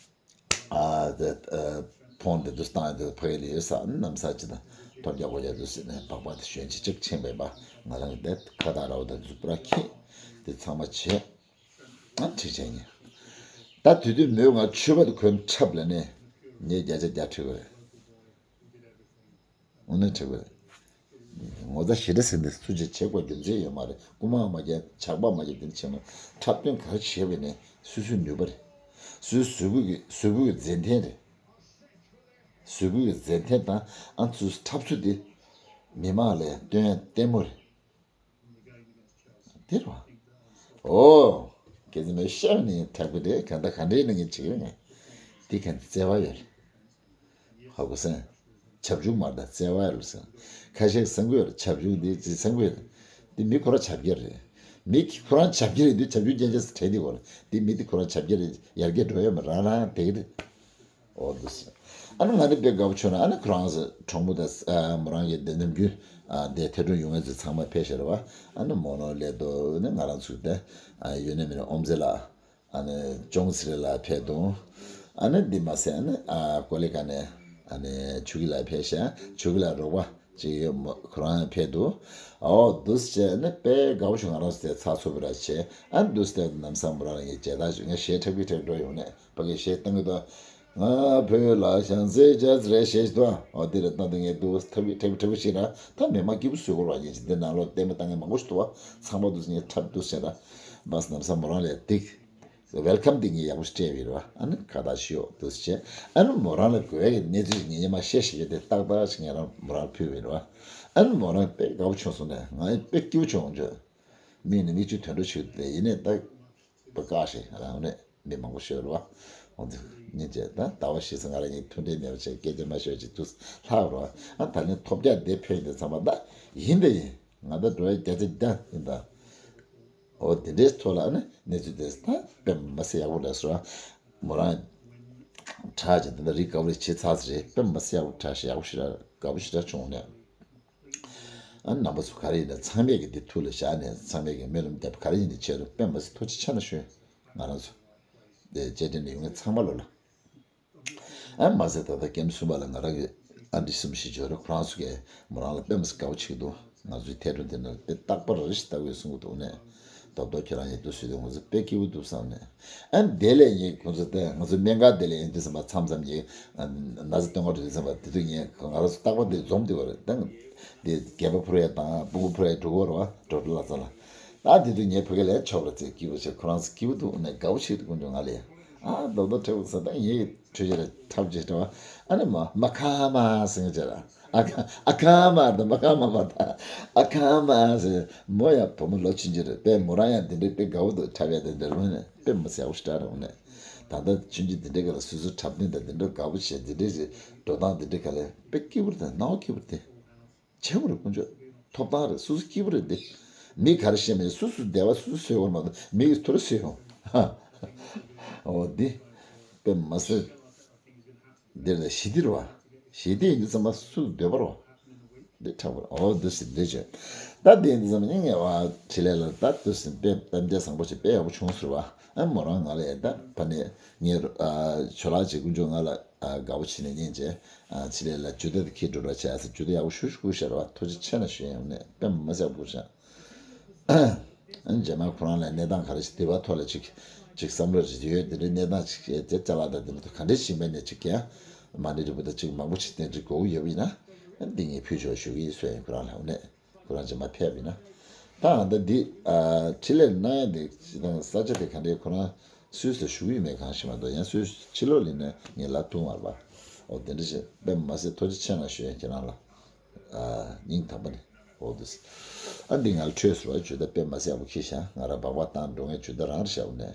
ཨ་དེ་ཨ་ཕོན་འདི་འདུག་བཏང་ཡོད་ཕ་གི་ལ་ཡོད་ས་ཨ་ནི་ནམ་སང་ཅི་ད་ཐོབ་རྒྱག་གོ་རྒྱག་འདུག་སེ་ནས་སྦག་སྦག་དེ་ཞོན་ཅི་ཅིག་ཕྱིན་པས་པ་ང་རང་གི་དེ་ཁ་བཏགས་ར་བ་དང་འཛུགས་པ་ར་ཁྱེད་དེ་ཚང་མ་བྱས། ཨ་ཁྲིག་ཆེན་ཉིན། ད་དུས་དུས་མོས་ང་ཆོས་པ་དུ་གོན་འཁྲབ་ལ་ནས་ངས་བརྒྱ་ཆ་བརྒྱ་ཁྲིད་དགོས་རེད། འོ་ན་ཁྲིད་དགོས་རེད། ངོ་ཚ་ཞེ་དྲག་ཟེར་འདི་སུ་ཅིག་བྱེད་དགོས་རྒྱུ་མཚན་ཡོད་མ་རེད། རྐུ་མ་མ་རྒྱག་ཇག་པ་མ་རྒྱག་འདི་བྱས་ན་འཁྲབ་སྟོན་ག་རེ་བྱས་པས་ནས་སུ་སུའི་ནུས་པ་རེད། སུའི་གཟུགས་པོ་གི་གཟུགས་པོ་གི་མཛེས་ལྡན་རེད། གཟུགས་པོ་གི་མཛེས་ལྡན་དང་ཨ་ཚོའི་འཁྲབ་ཚུལ་འདི་མི་མང་ལ་སྟོན་ཡ་ལྟད་མོ་རེད། དེ་རུ། ཨོ། སྐད་ཆ་མེད་བཤད་ནི་དྲག་པོ་རེད་ག་འདྲ་ག་འདྲའི་ནང་གི་བྱེད་ཀྱི་ཡོད་ངས། དེ་ག་འདྲ་བརྩེ་བ་ཡོད་རེད། ཧ་གོ་སོང་། བྱབ་ཆུང་མ་རེད་བརྩེ་བ་ཡོད་རེད་ཟེར། ཁ་ཤས་སེང་གོ་ཡོད་རེད་བྱབ་ཆུང་འདི་ཅི་སེང་གོ་ཡོད་རེད། འདི་མི་ཁོ་རང་བྱབ་རྒྱལ་རེད། མི་ཁོ་རང་བྱབ་རྒྱལ་རེད་འདི་བྱབ་ཆུང་རྐྱང་རྐྱང་ཟེར་དྲན་འདི་གོ་རེད་འདི་མི་འདི་ཁོ་རང་བྱབ་རྒྱལ་རེད་ཡར་རྒྱས་འགྲོ་ཡོད་མ་རང་རང་དེ་གི་རེད། འོ་འདུག་སེ། ཨ་ནི་ང་ནི་དཔེ་དགའ་པོ་བྱུང་ན་ཨ་ནི་ཁོ་རང་ཚོ་གྲོགས་མོ་དང་ཨ་མོ་རང་གི་དེ་ནམ་རྒྱུན་ཨ་དེ་ཐད་གྲོགས་ཡོང་མཁན་ཚོ་ཚང་མ་ཕེབས་ཤར་བ། ཨ་ནི་མོ་ནོ་ལེ་དོ་ནི་ང་རང་ཚོ་དེ་ཨ་ཡོད་ནི་མི་ནི་ཨོམ་ཟེ་ལ་ཨ་ནི་ཅོང་ཚི་རེ་ལ་ཕེབས་དོང་། ཨ་ནི་འདི་མ་ཟད་ཨ་ནི་ཨ་ཀོ་ལེ་ཀ་ནས་ཨ་ནི་ཆུ་གི་ལ་ཕེབས་ཤག་ཆུ་གི་ལ་རོགས་པ་ཅིག་ཡོད་མོ་ཁོ་རང་ཡང་ཕེབས་འདུག་ཨོ་འདུག་སེ་བྱས་ནི་དཔེ་དགའ་པོ་བྱུང་ང་རང་ཚོ་དེ་ཚགས་ཚུད་པོ་ར་བྱས་ཨ་ནི་འདུག་སེ་དེ་ལམ་སང་མོ་རང་ལ་ངས་མཇལ་དར་ཞུ་ངས་གཞས་འཁྲབ་ཀི་འཁྲབ་འགྲོ་ཡོང་ནས། ཕ་གི་གཞས་བཏང་གི་འདུག་ང་བོད་ལ་ཞང་ཚེ་རྒྱ་ཚེ་རེ་གཞས་ཤིག་འདུག་འོ་འདི་རེ་བཏང་འདུག་ངས་འདུག་ཐབ་ཀྱི་ཐབ་ཀྱི་ཐབ་ཀྱི་ཞིག་ར་ད་མི་མང་སྐྱིད་པོ་བཟོས་དགོས་ར་ཡིན་ཞིག་འདི་ནང་ལོགས་ལྟད་མོ་བཏང་མཁན་མང་པོ་ཞིག་འདུག་བ། ཚང་མ་འདུག་ངས་འཁྲབ་འདུག་ཟེར་ར་བས་ནམ་སང་མོ་རང་ལས་འདི་ཝེལ་ཀམ་འདི་ངས་ཡག་པོ་ཞིག་སྤྲད་ཡོད་ར་བ། ཨ་ནི་ཁ་བཏགས་ཞུ་འདུག་ཟེར་ཨ་ནི་མོ་རང་ལ་དགོས་ཡག་གི་གནས་ཚུལ་ཞིག་ངས་ཉི་མ་བཤད་ཞིག་ཡོད་དེ་ཏག་ཏག་ཞིག་ངས་རང་མོ་རང་ལ་ཕུལ་བ་ཡིན་ར་བ། ཨ་ནི་མོ་རང་དཔེ་དགའ་པོ་བྱུང་སོང་ནས་ང་ཡི་དཔེ་སྐྱིད་པོ་བྱུང་བྱུང་། མི་ནི་མི་གཅིག་དོན་འགྲོ་བྱེད་དེ་ཡིན་ནས་ད། པ་བཀག་ཞེས་རང་ནས་མི་མང་པོ་ཤོད་རོགས། འོ་འདི་ཉིན་བྱས་ད་ཟླ་བ་བཞི་ཙམ་ང་རང་གཉིས་མཐུན་འབྲེལ་མེད་པ་བྱས་སྐད་ཆ་མ་ཤོད་ཅིག་ཏུ་ལྷག་རོགས། ཨ་ད་ནི་ཐོབ་རྒྱག་འདི་ཕེབས་འདི་ཚང་མ་ད་ཡིན་ད་ཡིན་ང་ད་འགྲོ་ཡ་རྒྱ་ཆེ་རྒྱ་ཡིན་ད། འོ་འདི་འདྲའི་ཐོག་ལ་ཨ་ནི་གནས་ཚུལ་དེ་ད་དཔེ་མ་སྲིད་ཡག་པོ་རེད་ཟེར་རོགས། མོ་རང་ཁྲག་ཅིག་ད་ད་རིག་དགའ་པོ་རེད་བྱེད་ཚར་ཟེར་རེད་དཔེ་མ་སྲིད་ཡག་པོ་ཁྲག་ཞིག་ཡག་པོ་ཞིག་ར་དགའ་པོ་ཞིག་ར་བྱུང་ནས། ཨ་རྣམ་པ་ཚོ་ག་རེ་ཡིན་ན་ཚང་མས་ཀྱི་འདི་ཐུགས་ལ་བཞག་ནས་ཚང་མས་ཀྱི་སྨོན་ལམ་རྒྱབ་ག་རེ་ཡིན་ནའི་བྱེད་རོགས་དཔེ་མ་སྲིད་ཐུགས་རྗེ་ཆེ་ན་ཞུ། ང་རང་ཚོ་དེ་བཅའ་ཁྲིམས་ནས་ཡོང་མཁན་ཚང་མ་ལོ་ལ། ཨ་མ་ཟད་ད་ལྟ་ཀེམ་གསུམ་པ་ལ་ང་རང་གི་ཨ་འདྲི་གསུམ་ཞིག་འབྱོར་རོགས་ཁོ་རང་ཚོ་གས་མོ་རང་ལ་དཔེ་མ་སྲིད་དགའ་པོ་བྱེད་ཀྱི་འདུག་ང་ཚོའི་ཐད་གཏོང་དེ་ནང་དཔེ་རྟག་པར་རེ་ཞིག་ལྟ་དགོས་གསུང་གི་འདུག་ནས། རྡོག་རྡོག་ཁྱོད་རང་ཡིན་འདུག་ཟེར་དུས་ང་ཚོ་དཔེ་སྐྱིད་པོ་འདུག་བསམ་ནས། ཨ་ནི་དེ་ལས་ངས་ཁོང་ཚོ་ལྟ་ང་ཚོ་སྨན་ཁང་དེ་ལས་ཡིན་དུས་ཙམ་པ་མཚམས་མཚམས་ཀྱི་ན་ཚ་སྟོན་ག་འགྲོ་དུས་ཙམ་པ་དེ་དུས་ངས་ང་རང་ཚོ་རྟག་པར་དེ་འཛོམས་དུས་བ་རེད་ད། དེ་སྒལ་པ་ཕུར་ཡ་དང་དཔུང་པ་ཕུར་ཡ་འགྲོ་གི་རེད་བ་འགྲོ་འགྲོ་ལ་ཚ་ལ། ད་དེ་དུས་ངས་ཕ་གི་ལས་ཆོག་ར་ཚེ་སྐྱིད་པོ་བྱས་ཁོ་རང་ཚོ་སྐྱིད་པོ་འདུག་ནས་དགའ་པོ་བྱེད་དུས་ཀུན་འགྲོ་ང་ལས་ཨ་རྡོག་རྡོག་འཕྲད་པོ་ཚ་ད་ངས་ཁྲུས་བྱས་ར་ཐབས་བྱེད་འགྲོ་བ། ཨ་ནི་མ་མ་ཁ་མ་ཟེར་ངས་བྱས་ར། ཨ་ཁ་ཨ་ཁ་མ་དང་མ་ཁ་མ་མ་དང་ཨ་ཁ་མ་ཟེར་མོ་ཡང་བུ་མོ་ལོ་ཆུང་ཆུང་རེད་དཔེ་མོ་རང་ཡང་འདི་འདྲའི་དཔེ་དགའ་བོ་འདུག་འཁྲབ་ཡ་དེ་འདྲ་མོ་ནས་དཔེ་མ་སེ་ཡག་པོ་ཞིག་འཁྲབ་རེད་འོ་ནས། ད་ལྟ་ཆུང་ཆུང་འདི་འདྲའི་ག་ལ་སོ་སོ་འཁྲབ་སྟོན་དང་འདི་འདྲ་དགའ་བོ་བྱས་འདི་འདྲའི་ཞིག་འགྲོ་སྟངས་འདི་འདྲའི་ག་ལས་དཔེ་སྐྱིད་པོ་རེད་དེ་སྣང་བ་སྐྱིད་པོ་རེད་དེ། ཆེ་བོ་རེད་དཀོན་མཆོག་ཐོབ་ཐང་རེད་སོ་སོ་སྐྱིད་པོ་རེད་དེ། མི་ག་རེ་བཤད་མེད་སོ་སོ་བདེ་བ་སོ་སོ་སོས་འོར་མ་གཏོགས་མི་གིས་ཐུ་རེ་སོས་ཡོང་། འོ་འདི་དཔེ་མ་སྲིད། འདིར་ནས་ཞི་བདེ་རེད་བ། ཞི་བདེ་ཡིན་དུས་ཙམ་པ་སུ་འདོད་པ་རེད་བ། འདི་དྲག་པོ་རེད་འོ་འདི་ཟེར་འདི་བྱོས། ད་འདི་ཡིན་དུས་ཙམ་པ་ངས་བ་འཕྲིན་ལས་ལ་ད་འདི་ཟེར་དཔེ་གཏམ་རྒྱུད་བཟང་པོ་ཞིག་དཔེ་ཡག་པོ་བྱུང་ཟེར་བ། ཨ་མོ་རང་ང་ལ་ཡ་ད་ཕ་ནས་ངས་ཨ་ཆོ་ལགས་ཅིག་ཀུན་སྤྱོད་ང་ལ་ཨ་དགའ་པོ་བྱས་ནས་ཉན་བྱས་ཨ་འཕྲིན་ལས་ལ་ཇུ་ཏ་དེ་ཁྱེད་འགྲོ་ར་བྱས་ཟེར་ཇུ་ཏ་ཡག་པོ་ཞུ་ཞུ་ཞེས་ར་བ་ཐུགས་རྗེ་ཆེ་ན་ཞུ་ཡང་ནས་དཔེ་མ་སྲིད་ཡག་པོ་བྱུང་། ཨ་ནི་རྗེས་མ་ཁོ་རང་ལ་གནས་སྟངས་ག་རེ་ཞིག་དེ་བ་ཐོག་ལ་ཅིག་ཅིག་བསམ་བློ་ཞིག་ཡོད་དེ་འདྲའི་གནས་སྟངས་ཅིག་ཡོད་དེ་ཅ་ལག་དང་དེ་འདྲ་ག་འདྲའི་ཞིག་མེད་ནས་ཅིག་ཀྱང་མ་ཎི་རིལ་བུ་དང་ཅིག་མང་པོ་ཞིག་བསྟན་ཅིག་དགོས་ཀྱི་ཡོད་པ་ཡིན་ན་འདི་ངས་ཕུལ་ཆོག་ཞུ་གི་ཡིན་སོ་ཡིན་ཁོ་རང་ལ་འོ་ནས་ཁོ་རང་རྗེས་མ་ཕེབས་ཡིན་ན་ད་ཨ་ད་འདི་ཨ་འཕྲིན་ལས་གནང་ཡ་འདི་ཅི་དང་ས་ཆ་དེ་ག་འདྲའི་ཁོ་རང་སུས་ཟེར་ཞུ་གི་ཡོད་མེད་གང་ཤེས་མ་གཏོགས་ཡང་སུས་ཕྱི་ལོགས་ལ་ཡིན་ན་ངས་ལབ་ཐུབ་མ་རེད་པ། ཨོ་དེ་འདྲ་ཞིག་དཔེ་མ་སྲིད་ཐུགས་རྗེ་ཆེ་གནང་ཞུ་ཡ་ཁྱེད་རང་ལ། ཨ་སྙིང་ཐག་པ་ནས་ཨོ་དུ། ཨ་འདི་ང་ལ་འཕྲོད་ཟེར་བ་ཇུས་གཏོགས་དཔེ་མ་སྲིད་ཡག་པོ་ཁྱེད་ཤ་ང་ར་སྦག་སྦག་བཏང་འགྲོ་ངས་ཇུས་གཏོགས་རང་རེད་ཤག་ནས།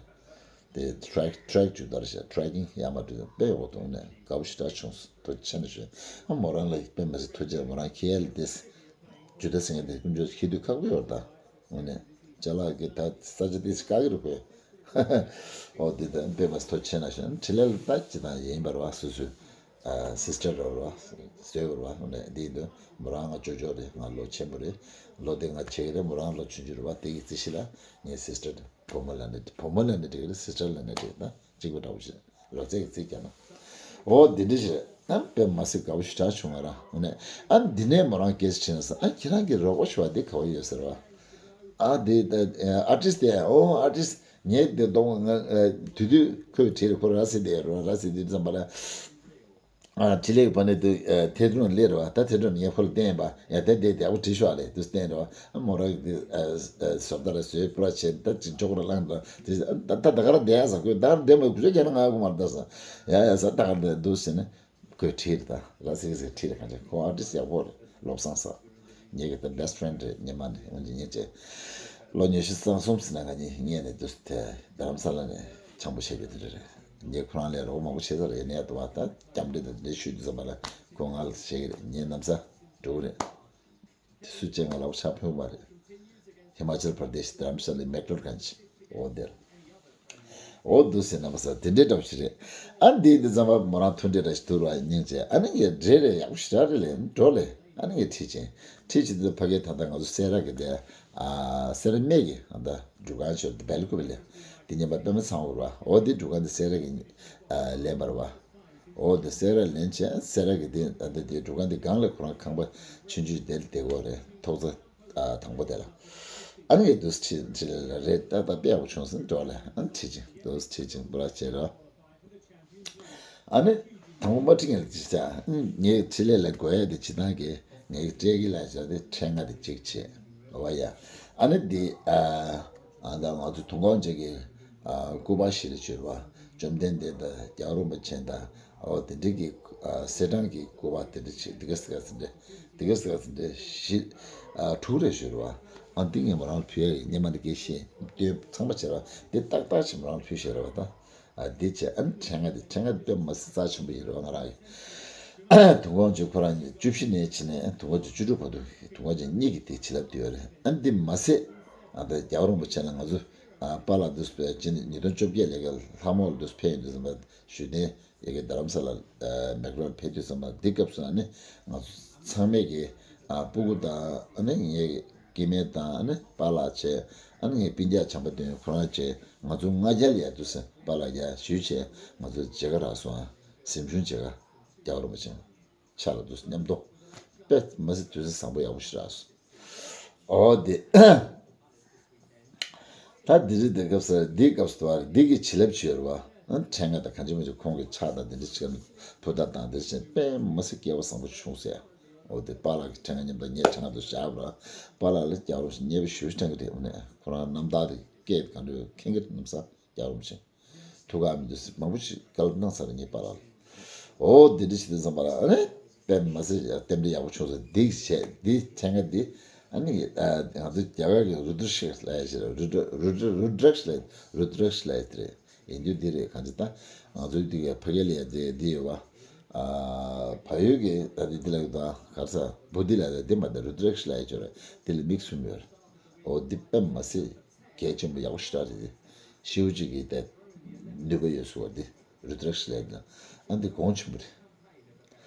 དེ་track track ཇུས་གཏོགས་རེད་ཤག tracking ཡག་མ་འགྲོ་དཔེ་ཡག་པོ་འདུག་ནས་དགའ་པོ་ཞེ་དྲག་བྱུང་སོང་། ཐུགས་རྗེ་ཆེ་གནང་ཞུ། ཨ་མོ་རང་ལ་དཔེ་མ་སྲིད་ཐུགས་རྗེ་མོ་རང་ཁྱེད་ལ་དེ་ཇུས་གཏོགས་ཟེར་མཁན་དེ་ཀུན་སྤྱོད་ཤེས་དུས་ཁག་པོ་ཡོད་རེད་ད། དངོས་གནས། ཅ་ལག་གི་ད་ས་ཆ་ཏིས་བཀག་གི་རུ་ཁོས། ཨོ་དེ་ད་དཔེ་མ་སྲིད་ཐུགས་རྗེ་ཆེ་གནང་ཞུ། འཕྲིན་ལས་ལ་ད་ཅི་དང་ཡིན་པར་བ་སོ་སོའི་ཨ་སིས་ཊར་ར་བ་བཟོས་པར་བ་དངོས་གནས་འདི་ཡིན་དུས་མོ་རང་ང་ཅོ་ཅོ་རེད། ང་ལོ་ཆེན་པོ་རེད། ལོ་དེ་ང་ཆེ་གི་རེད། མོ་རང་ལོ་ཆུང་ཆུང་རེད་བ། དེ་གི་རྩིས་གཞི་ལ་ངའི་སིས་ཊར་རེད། བུ་མོ་ལ་ནི་བུ་མོ་ལ་ནི་འགྲིག་གི་རེད། སིས་ཊར་ལ་ནི་འགྲིག་ད། གཅིག་པ་འདྲ་བོ་ཞིག་ལོ་ཚད་ཀྱི་རྩིས་རྒྱག་ན། འོ་འདི་འདྲ་ཞིག་རེད། ཨ་དཔེ་མ་སྲིད་དགའ་བོ་ཞེ་དྲག་བྱུང་ང་རང་། འོ་ནས་ཨ་འདི་ནས་མོ་རང་སྐད་ཆ་དྲིས་ན་ས། ཨ་ཁྱེད་རང་གི་རོགས་པ་ཞུ་བ་འདི་ག་བ་ཡོད་ཟེར་བ། ཨ་འདི་ཨར་ཊིསི་ཊི་དེ། ཨོ་ཨར་ཊིསི་ཊི་ངས་འདི་གཏོང་ང་དུས་དུས་ཁོས་བྲིས་རེད། ཁོ་ར་སི་དེ་རོ་ར་སི་དེ་ཙམ་པ་ལ། ཨ་ཕྲིན་ལས་ཀྱི་པ་ནི་དུ་ཨ་ཐེ་ཏྲོན་སླེབས་རེད་བ། ད་ཐེ་ཏྲོན་ངས་ཁོ་ལ་བསྟན་པ་ཡ་ད་དེ་དེ་ཡག་པོ་བྲིས་ཤོག་ལས་དུ་བསྟན་རེད་བ། ཨ་མོ་རང་གི་དུ་ཨ་ཨ་བཟོ་ལྟ་ར་བཟོས་པུ་ར་བྱས་ད་ཅིག་ཅོག་ར་བླངས་ར་དེ་ད་ད་ད་ག་ར་བསྡད་ཡ་ཟ། ཁོས་ད་ག་ར་བསྡད་མ་དགུ་བཅུ་བརྒྱ་ན་ང་གོ་མ་རེད་ད་ཟ། ཡ་ཡ་ཟ་ད་ག་ར་བསྡད་འདུག་ཟེར་ནས་ཁོས་བྲིས་རེད། ད་ར་སི་སི་བྲིས་རེད། གང་ཅི་ཁོ་ཨར་ཊིསི་ཊི་ཡག་པོ་རེད། བློ་བཟང་ཟ། ངེད་ཀྱི་ད་best friend རེད། ཉི་མ་ནས་འོན་ཀྱང་ངེད་ཀྱི་ལོ་ཉི་ཤུ་རྩ་གསུམ་ཟིན་ན་ང་གཉིས་ངེད་ནས་དུ་དེ་རྡ་རམ་ས་ལ་ནས་འཆམ་པོ་བྱས་པའི་དེ་འདྲ་རེད། ངས་ཁོ་རང་ལས་རོགས་མང་པོ་བྱས་ཚར་རེད། ནས་དུ་བ་ད་སྐྱབས་འགྲོ་དང་འདི་ཞུས་དུས་ཙམ་པ་ལ་ཁོ་ང་ལ་བྱེད་ཀྱི་རེད། ངས་ནམ་ས་འགྲོ་གི་རེད། དེ་སུ་བཅས་ང་ལ་ཕྱག་ཕུལ་བ་རེད། ཧི་མ་ཅལ་པར་དེ་ཤི་རྡ་རམ་ས་ལའི་མེག་ལོར་གན་ཇི་འོ་དེར། འོ་འདུག་ཟེར་ན་མ་ཟ་དེ་འདྲའི་འདྲ་བོ་ཞིག་རེད། ཨ་འདི་འདི་ཙམ་པ་མོ་རང་མཐུན་འབྲེལ་འདྲ་ཞིག་ཐུག་ར་སྙིང་རྗེ། ཨ་ནི་ངས་འདྲེ་རེད་ཡག་པོ་ཞེ་དྲག་རེད་ལས་འགྲོ་ལས། ཨ་ནི་ངས་ཁྲིད་ཅིང་ཁྲིད་ཅིང་དུ་ཕ་གིའི་ད་ལྟ་ང་ཚོ་སེ་ར་གི་དེ་ཨ་སེ་ར་སྨད་ཀྱི་ཨ་ད་འབྲུག་ཁང་ཆོས་དེ་བེལ་ཀུ་བི་ལས་དེ་ཉན་པ་པད་མ་ཚང་བོར་བ། འོ་དེ་འབྲུག་ཁང་དེ་སེ་ར་གི་ཨ་ལེན་པར་བ། འོ་དེ་སེ་ར་ལེན་བྱས་སེ་ར་གི་དེ་ཨ་ད་དེ་འབྲུག་ཁང་དེ་སྒང་ལ་ཁོ་རང་ཁང་པ་ཆུང་ཆུང་དེ་ལ་དེ་གོ་རེད། ཐོག་ཚ། ཨ་དང་པོ་དེ་ལ། ཨ་ནི་ངས་དུས་ཁྲིད་ཁྲིད་ལ་རེད་ཏག་ཏག་དཔེ་ཡག་པོ་བྱུང་སོང་འགྲོ་ལ། ཨ་ནི་ཁྲིད་ཅིང་དུས་ཁྲིད་ཅིང་པུ་ར་བྱེད་རོགས། ཨ་ནི་དང་པོ་མ་ཁྲིད་ངས་ལ་ཅི་བྱ། ངས་ཁྲིད་ལས་ལ་དགོས་ཡ་དེ་ཇི་ལྟར་གི་ངས་སྤྲད་གི་ལ་བྱ་དེ་ཕྲེང་ང་དེ་གཅིག་བྱེད་བ་ཡ། ཨ་ནི་འདི་ཨ་ཨ་ད་ང་ཚོ་དུང་ཁང་ཅིག་གི་ཨ་སྐུ་པར་ཞིག་ལ་བྱོས་བ། བཅོམ་ལྡན་འདས་དང་རྒྱལ་བ་རིན་པོ་ཆེ་དང་། ཨོ་དེ་འདྲ་གི་ཨ་གསེར་སྦྲང་གི་སྐུ་པར་དེ་འདྲ་ཞིག་དེ་ག་སེ་ག་སེ་འདྲ། དེ་ག་སེ་ག་སེ་འདྲ་ཞིག་ཨ་དྲུག་རེ་ཞུ་རུ་བ། ཨ་འདི་ངས་མོ་རང་ལ་ཕུལ་ཡ་ཡིན། སྙེ་མ་འདི་སྐད་ཤེས་ལྟོས་ཚང་མ་བྱེད་ར་འདི་ཏག་ཏག་ཅིག་མོ་རང་ལ་ཕུལ་ཤེས་ར་བ་ད། ཨ་འདི་བྱས་ཨ་ནི་ཕྲེང་ང་འདི་ཕྲེང་ང་འདི་དཔེ་མ་སྲིད་རྩ་ཆེན་པོ་ཡིན་ར་བ། ང་རང་གི་དུང་ཁང་ཅིག་ཁོ་རང་གཉིས་བཅུ་བཞི་ནས་ཕྱིན་ནས་དུང་ཁང་ཅིག་བཅུ་དྲུག་བར་དུ་དུང་ཁང་ཅིག་གཉིས་ཀྱི་དེ་བྱིན་རླབས་དེ་ཡོད་རེད། ཨ་འདི་མ་ཟད་ཨ་ད་རྒྱལ་བ་རིན་པོ་ཆེ་ལ་ང་ཚོ་ཨ་པཱ་ལགས་འདུག་སེ་ཕེབས་ཕྱིན་ཉིས་སྟོང་བཅོ་བརྒྱད་ལས་ཀ་ལྷ་མོ་ལ་འདུག་སེ་ཕེབས་ཡོང་དུས་ཙམ་པ་ཞུས་ཏེ། ཡ་གི་རྡ་རམ་ས་ལ་ཨ་མེག་ལོར་ཕེབས་དུས་ཙམ་པ་འདི་སྐབས་སུ་ཨ་ནི་ང་ཚོ་ཚང་མས་ཀྱི་ཨ་སྤུ་གུ་དང་ཨ་ནི་ངའི་སྐྱེ་དམན་དང་ཨ་ནི་པཱ་ལགས་བྱས། ཨ་ནི་ངའི་སྤུན་ཀྱག་བྱམས་པ་དོན་ཁོ་རང་བྱས། ང་ཚོ་ལྔ་རྒྱལ་ཡ་དུས་སུ་པཱ་ལགས་ཡ་ཞུས་བྱས་ང་ཚོ་མཇལ་ཁ་རག་སོང་། ཨ་གཟིམ་ཆུང་མཇལ་ཁ་རྒྱལ་བ་རིན་པོ་ཆེ་ཕྱག་ལ་འདུག་སེ་མཉམ་དུ་དཔེ་མ་སྲིད་དུས་ཚོད་བཟང་པོ་ཡག་པོ་ཞིག་རག་སོང་། ཨོ་དེ། ད་འདི་རིགས་དེ་སྐབས་སུ་འདིའི་སྐབས་སུ་དུ་བ་རེད། འདི་གི་བྱིན་རླབས་ཆེ་རུ་བ། ཨ་ཕྲེང་ང་དང་གང་ཅི་མ་ཅི་ཁོང་གི་ཕྱག་དང་འདི་འདྲ་ཅིག་ཕུ་ཐག་དང་འདི་ཅིག་དཔེ་མ་སྲིད་སྐལ་བ་བཟང་པོ་བྱུང་ཟེར། འོ་དེ་པཱ་ལགས་ཀྱི་ཕྲེང་ང་མཉམ་དུ་ངའི་ཕྲེང་ང་དུ་བཞག་པ་ར། པཱ་ལགས་ལ་རྒྱལ་བ་རིན་པོ་ཆེ་མཉེས་པོ་ཞུ་ཕྲེང་གི་རེད། འོ་ནས་ཁོ་རང་རྣམ་ཐར་དེ་སྐད་གང་འདྲ་མཁན་གྱི་རྣམ་ས་རྒྱལ་བ་རིན་པོ་ཆེ། ཐུགས་ཁག་མི་འདུག་ཟེར་མང་པོ་ཞིག་བཀའ་སློབ་གནང་ཚར་རེད་ངའི་པཱ་ལགས་ལ། འོ་འདི་འདྲ་ཞིག་དེ་བསམ་པ་ལ་ཨ་ནི་དཔེ་མ་སྲིད་ཡ་རྟེན་འབྲེལ་ཡག་པོ་བྱུང་སོང་། འདི་བྱས་འདི་ཕྲེང་ང་འདི་ཨ་ནི་ཨ་ང་ཚོ་རྒྱ་གར་གྱི་རུ་དྲ་ཤི་ལབ་ཡ་ཞིག་རེད། རུ་དྲ་རུ་དྲ་རུ་དྲ་ཤི་ལབ་རུ་དྲ་ཤི་ལབ་ཡ་དེ་རེད། ཡིན་དུས་འདི་རེད། གང་ཅི་ད་ང་ཚོའི་འདི་གའི་ཕ་གི་ལ་ཡ་འདི་འདི་ཡོད་བ། ཨ་བལ་ཡུལ་གྱི་ད་འདི་འདི་ལ་ཡོད་ད་ག་རེ་ཟ་བུ་འདི་ལ་ཡ་འདི་མ་འདི་རུ་དྲ་ཤི་ལབ་ཡ་ཅིག་རེད། འདི་ལ་མིག་གསུམ་ཡོད་རེད། འོ་འདི་དཔེ་མ་སྲིད། གལ་ཆེན་པོ་ཡག་པོ་ཞེ་དྲག་རེད། ཤིའུ་ཅི་གི་དེ་ནུས་པ་ཡོད་ཟེར་བ་འདི་རུ་དྲ་ཤི་ལབ་ཡ་འདི་ཨ་འདི་གོང་ཆེན་པོ་རེད།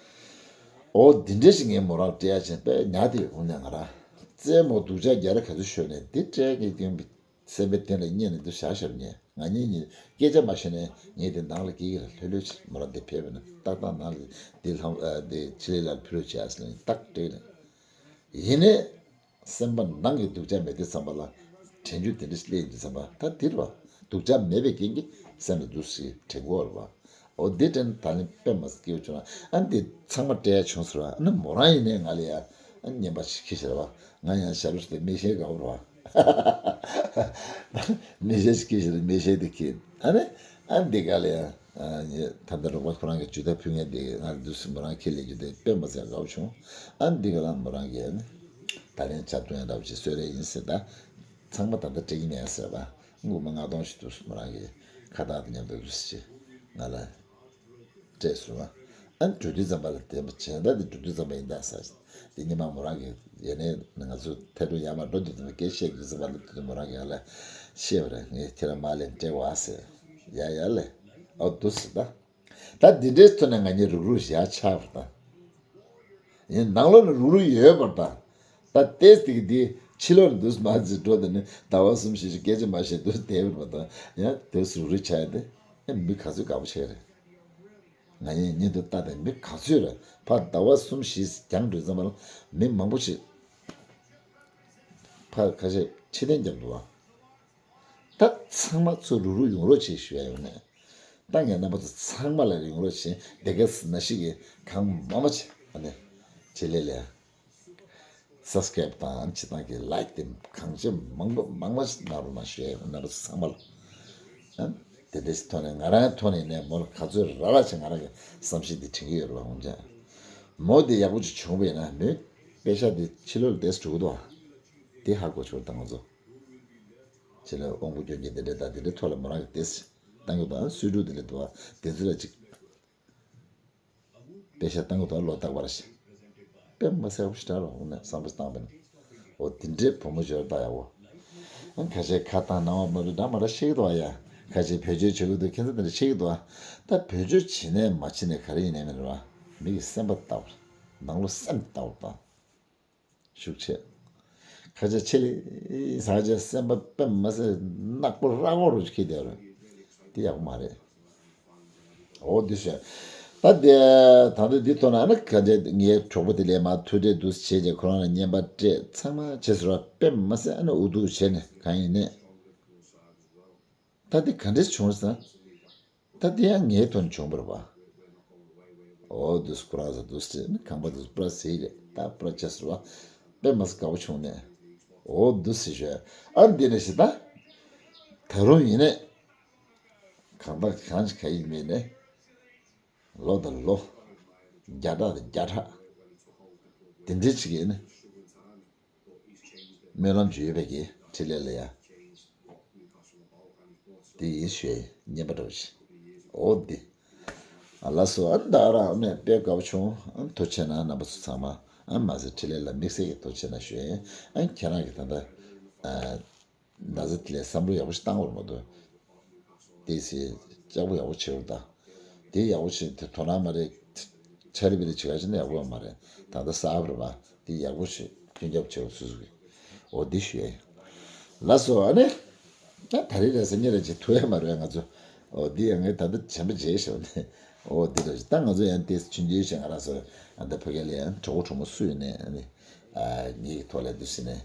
ཨོ་འདི་འདྲ་ཞིག་ངས་མོ་རང་སྤྲད་ཡ་ཆེན་པས་ཉག་དེ་འོང་ནས་ང་རང་རྩེད་མོ་སྡུག་ཅག་རྒྱ་ར་ག་ཚོད་ཤོར་ནས་འདི་སྤྲད་ཀྱི་སྐྱོན་པའི་སེམས་པའི་སྟེང་ལ་བསྙེས་ནས་འདུག་བཞག་བཞག་ཉེ་ང་གཉིས་གཉིས་སྐད་ཆ་མ་བཤད་ནས་ངས་དེ་ནང་ལ་སྐྱེལ་གྱི་རེད། ལྷོད་ལྷོད་ཕྱིར་མོ་རང་དེ་ཕེབས་པ་ན་ཏག་ཏག་ནང་ལ་དེ་ལྷམ་དེ་ཕྱི་ལས་ལ་ཕུལ་རོགས་བྱས་ཟེར་ནས་ཏག་སྤྲད་ནས་ཡིན་ནས། སེམས་པ་ནང་གི་སྡུག་ཅག་མེད་དུས་ཙམ་པ་ལ་དྲན་རྒྱུ་དེ་འདྲ་སླེབས་དུས་ཙམ་པ་ད་འདིར་བ་སྡུག་ཅག་མེད་པའི་རྐྱེན་གྱིས་སེམས་ལ་འདུག་སེ་དྲན་གོ་བ། འོ་འདི་དྲན་ད་ལན་དཔེ་མ་སྲིད་སྐྱིད་པོ་བྱུང་ན་ཨ་འདི་ཚང་མ་སྤྲད་ཡ་བྱུང་ཟེར་བ། ཨ་ནི་མོ་རང་ཡིན་ནའི་ང་ལ་ཡ་ཨ་ནི་ཉན་པ་ཞིག་ཁྱི་ཤར་བ་ང་ཡང་ཞབས་ཕྱི་དེ་མི་ཤེས་དགའ་བོར་བ། མི་ཤེས་ཤིག་ཁྱི་ཤར་མི་ཤེས་དེ་ཁྱི་ཨ་ནི་ཨ་འདི་ག་ལ་ཡ། ཨ་ད་ལྟ་རོགས་པ་ཁོ་རང་གི་ཇུས་ཏ་ཕུལ་མཁན་དེ་ང་ལ་འདུག་སེ་མོ་རང་ཁས་ལེན་རྒྱུ་དེ་དཔེ་མ་ཚད་དགའ་པོ་བྱུང་། ཨ་འདི་ག་ལ་མོ་རང་གིས་ཨ་ནི་ད་ལན་ཇ་འཐུང་ཡ་འདྲ་པོ་ཅིག་གསོལ་རས་ཡིན་ཟེར། ད་ཚང་མ་ད་ལྟ་སྤྲད་ཀྱི་མེད་ཟེར་བ། སྔོན་མ་ལྔ་སྟོང་ཞིག་འདུག་སེ་མོ་རང་གི་ཁ་བཏགས་དང་མཉམ་དུ་འདུག་སེ་ང་ལ་སྤྲད་སོང་བ། ཨ་ནི་འགྲོ་དུས་ཙམ་པ་ལ་བསྟན་པ་བྱས། ད་འདི་འགྲོ་དུས་ཙམ་པ་ཡིན་ད་ཟེར། དེ་ཉི་མ་མོ་རང་གིས་ཡ་ནས་ང་ཚོ་ཐད་གཏོང་ཡར་མར་འགྲོ་དུས་ཙམ་པ་སྐད་བཤད་དུས་ཙམ་པ་ལ་དུས་ཙམ་མོ་རང་གིས་ང་ལ་བཤད་པ་རེད། ངས་ཁྱེད་རང་མར་ལན་སྤྲད་བ་ཟེར། ཡ་ཡ་ལེ། ཨོ་འདུག་སེ་ད། ད་འདི་འདྲའི་ཐོག་ནས་ང་གཉིས་རུག་རུག་བཞག་ཆགས་པ་དང་། ཡིན་ནང་ལོགས་ནས་རུག་རུག་ཡོད་པར་དང་། ད་ལྟས་དེ་གི་འདི་ཕྱི་ལོགས་ནས་འདུག་སེ་མར་ཅིག་འགྲོ་དེ་ནས་ཟླ་བ་གསུམ་བཞི་ཞིག་སྐད་ཆ་མ་བཤད་འདུག་བསྡད་པར་དང་། ཡང་འདུག་སེ་རུག་རུག་ཆགས་ཡ་དེ། ཨེ་མི་ག་ཚོད་དགའ་པོ་བྱས་རེད། ང་གཉིས་མཉམ་དུ་ལྟ་དང་། མི་ག་ཚོད་རེད། ཕར་ཟླ་བ་གསུམ་བཞི་རྒྱང་འགྲོ་ཙམ་པ་ལ་མི་མང་པོ་ཞིག་ཕར་ཁ་ཤས་ཕྱིར་འཐེན་བརྒྱབ་འདུག་བ། ད་ཚང་མ་ཚུར་རུག་རུག་ཡོང་རོགས་བྱེད་ཞུ་ཡ་ཡོད་ནས། ད་ངས་རྣམ་པ་ཚོ་ཚང་མ་ལ་ཡོང་རོགས་བྱེད། དེ་ག་ན་ཞིག་གིས་གང་མང་མང་བྱེད། ཨ་ནི་བྱེད་ལེ་ལེ། སབ་སི་ཀེ་རེབ་དང་བྱེད་སྟངས་ཀྱི་ལའེག་དེ་གང་ཅི་མང་པོ་མང་མང་ཞིག་གནང་རོགས་གནང་ཞུ་ཡ་ཡོད། རྣམ་པ་ཚོ་ཚང་མ་ལ། ཨ་དེ་འདྲ་ཞིག་ཐོག་ནས་ང་རང་ཐོག་ནས་ནས་མོ་ལ་ག་ཚོད་རག་རག་བྱེད། ང་རང་གི་བསམ་གཞིག་འདི་དྲན་གྱི་ཡོད་རེད་བ། འོན་ཀྱང་མོ་དེ་ཡག་པོ་ཅིག་བྱུང་བ་ཡིན་ན་མོའི་པེ་ཤ་དེ་ཕྱི་ལོགས་ལ་བསྡད་འགྲོ་གི་འདུག་བ། དེ་ཧ་གོ་ཆོག་ད་ང་ཚོ། ཕྱི་ལོགས་དབང་པོ་སྐྱོན་གྱི་དེ་འདྲ་དང་དེ་འདྲའི་ཐོག་ལ་མོ་རང་གི་ཏེས་བཏང་གི་འདུག། ཨ་གསོས་ཕྲུག་དེ་འདྲ་འདུག། ཨ་དེ་ཚོ་ལ་ཅིག་པེ་ཤ་བཏང་གི་འདུག། ཨ་ལོ་རྟག་པར་ཞིག་དཔེ་མ་སྲིད་པོ་ཞིག་འདྲ་རོགས་ནས་བསམ་བློ་བཏང་པ་ནི། འོ་དེ་འདྲའི་བུ་མོ་ཞོར་ད་ཡག་པོ། ཨ་ཁ་ཤས་ཁ་བཏང་སྣང་བ་མ་རུ་འདྲ་མ་འདྲ་བཤད་ཀྱི་འདུག། ཨ་ཡ་ཁ་ཤས་བེད་སྤྱོད་བྱེད་ཀྱི་འདུག། ཁྱེད་ཚོ་དེ་འདྲ་བཤད་ཀྱི་འདུག། ཨ་ད་བེད་སྤྱོད་བྱེད་ནས་མ་བྱེད་ནས་ག་རེ་ཡིན་ནའི་མིན་རེད་བ། མི་གི་སེམས་པ་ལྟ་བར། ནང་ལོགས་སེམས་ལྟ་བར་དང་། ཤུགས་ཆེ། ཁ་ཆེ་ཆེ་ལེ་ཟ་ཆེ་སེམས་པ་དཔེ་མ་སྲིད་ནག་པོ་ར་མོ་རུ་ཁྱེར་བསྡད་རེད། དེ་ཡག་པོ་མ་རེད། འོ་འདི་བཤད། ད་དེ་ད་ལྟ་འདི་ཐོག་ན་ཨ་ནི་ག་འདྲ་ངའི་གྲོགས་པོ་དེ་ལས་མ་ཐུག་འཕྲད་འདུག་བྱས་རྗེས་ཁོ་རང་ལ་བརྙན་པར་སྤྲད། ཚང་མ་བྱས་ཟེར་བ་དཔེ་མ་སྲིད་ཨ་ནི་འུ་ཐུག་བྱས་ནས་གང་ཡིན་ནས། ད་འདི་ག་འདྲས་བྱུང་ཟེར་ན། ད་འདི་ཡང་ངའི་དོན་བྱུང་བ་རེད་པ། འོ་འདུག་སེ་ཁོ་རང་ཟེར་འདུག་སེ་ནི་ཁང་པ་འདུག་སེ་པྲ་ཟེར་རེད། ད་པྲ་ཆ་ཟེར་བ་དཔེ་མ་སྲིད་དགའ་པོ་བྱུང་ནས། འོ་འདུག་སེ་ཞོལ་ཨ་འདི་ནས་ཞེ་ད། ད་རུང་ཡིན་ནས། གང་ལྟར་གང་ཞིག་ག་ཡིན་མིན་ནས། ལོ་དང་ལོ། བརྒྱ་ཕྲག་དང་བརྒྱ་ཕྲག། དེ་འདྲའི་ཅིག་ཡིན་ནས། སྨོན་ལམ་བརྗོད་པའི་གི་འཕྲིན་ལས་ལ་ཡ། དེ་ཡིན་ཞུས་བརྙན་པར་འདྲ་བོ་ཞིག། འོ་འདི། ཨ་ལགས་སོ། ཨ་ད་རང་ནས་དཔེ་དགའ་པོ་བྱུང་། ཨ་ཐུགས་རྗེ་གནང་། རྣམ་པ་ཚོ་ཚང་མ་ཨ་མ་ཟད་འཕྲིན་ལས་ལ་དམིགས་བསལ་གྱི་ཐུགས་རྗེ་གནང་ཞུ་ཡིན། ཨ་ཁྱེད་རང་གི་ད་ལྟ་ཨ་ན་ཚ་དེ་ལས་བསམ་བློ་ཡག་པོ་ཞིག་བཏང་བར་མ་གཏོགས། དེ་སི་ལྕགས་པོ་ཡག་པོ་བྱེད་རོགས་དང་། དེ་ཡག་པོ་བྱེད་དེ་དོ་སྣང་མ་རེད། ཆ་རི་པི་རི་བྱེད་ཡ་ཅི་ནས་ཡག་པོ་མ་རེད། ད་ལྟ་གསར་པ་རེད་པ། དེ་ཡག་པོ་བྱེད་སྐྱོན་རྒྱབ་བྱེད་རོགས་སུ་སུ་གི། འོ་འདི་ཞུ་ཡ་ཡིན། ལགས་སོ། ཨ་ནི། ད་ད་རེས་རེས་སེ་ཉེ་རེ་ཅིག་ཐུག་ཡ་མ་རེད་ང་ཚོ། འོ་འདི་ཡང་ངས་ད་ལྟ་བྱམས་པ་བྱས་ཤོག་ནས། འོ་འདི་རེད། ད་ང་ཚོ་ཡང་དེ་ཆུང་ཆུང་བྱས་ང་རང་ཚོ་ཨ་ད་ཕ་གི་ལ་ཡང་གྲོགས་པོ་གྲོགས་མོ་སུ་ཡོད་ནས་ཨ་ནི། ཨ་ངེད་ཀྱི་ཐོག་ལ་འདུག་སེ་ནས།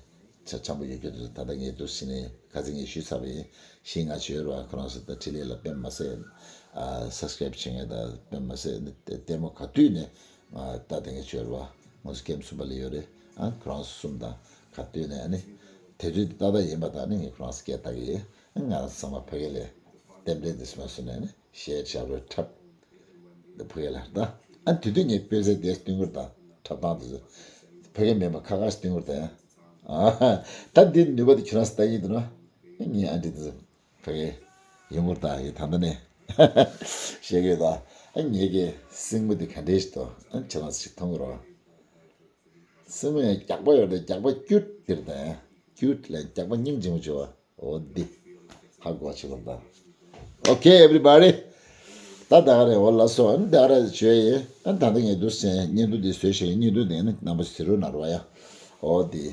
ཆ་ཆེན་པོ་ཡོད་རྒྱུ་དེ་ཚོ་ད་ལྟ་ངས་འདུག་སེ་ནས་ཁ་སང་ངས་ཞུས་ཚར་བ་ཡིན། ཤིང་ང་བྱོས་རོགས། ཁོ་རང་ཚོ་ད་འཕྲིན་ལས་ལ་དཔེ་མ་སྲིད་ཨ་སབ་སི་ཀེ་རེབ་བྱེད་མཁན་དང་དཔེ་མ་སྲིད་ནི་ལྟད་མོ་ག་དུས་ནས་ཨ་ལྟ་བསྡད་མཁན་བྱོས་རོགས། ང་ཚོ་ཀེམ་གསུམ་པ་ལ་ཡོད་རེད། ཨ་ཁོ་རང་ཚོ་གསུམ་དང་ག་དུས་ནས་ཨ་ནི་དེ་དུས་ཏག་ཏག་ཡིན་པ་དང་ནི་ངས་ཁོ་རང་ཚོ་སྐད་བཏང་གི་ཡིན། ཨ་ང་རང་ཚོ་ཚང་མ་ཕ་གི་ལ་རྟེན་འབྲེལ་འདི་སོང་སོང་ནས་ནི། ཞེས་བྱ་བའི་འཁྲབ། འདི་ཕ་གི་ལ་ད། ཨ་དེ་དུས་ངས་དཔེ་ཟེར་དེ་སྟོན་གྱི་རེད་ད། འཁྲབ་སྟངས་དེ་ཚོ། ཕ་གི་མིན་པ་ཁ་ཁ་ཞིག་སྟོན་གྱི་རེད་ད། ཨ་ད་འདི་ནུས་པ་དེ་ཁྱོད་རང་ཚོ་ལྟ་ཡིན་འདུག་ན། ངའི་ཨ་འདྲི་དེ་ཚོ་ཕ་གི་ཡོང་གི་རེད་ད། ཡི་ད་ལྟ་ནས་བཤད་གི་ད། ཨ་ངེད་ཀྱི་སྲིང་མོ་དེ་ག་འདྲས་ཞིག་འདུག། ཨ་ཁྱེད་རང་ཚོ་ཞིག་མཐོང་གི་རེད། སྲིང་མོ་ཡང་རྒྱགས་པ་ཡོད་རེད། རྒྱགས་པ་ཀྱུ་ཊི་དེ་རེད་ད། ཡང་ཀྱུ་ཊི་ལ་རྒྱགས་པ་སྙིང་རྗེ་མོ་བྱེད་པ། འོ་འདི། ཧ་གོ་བྱེད་པ་དང་། Okay, everybody. ད་ད་ག་རེད། འོ་ལགས་སོ། ཨ་ནི་ད་ག་རེ་བྱོས་ཡིན། ཨ་ནི་ད་ལྟ་ངས་འདུག་སེ་བརྙན་ཐུང་འདི་བཟོས་བཞག་ཡིན། བརྙན་ཐུང་འདི་ནི་རྣམ་པ་ཚོས་གཟིགས་རོགས་གནང་རོགས་ཡ། འོ་འདི།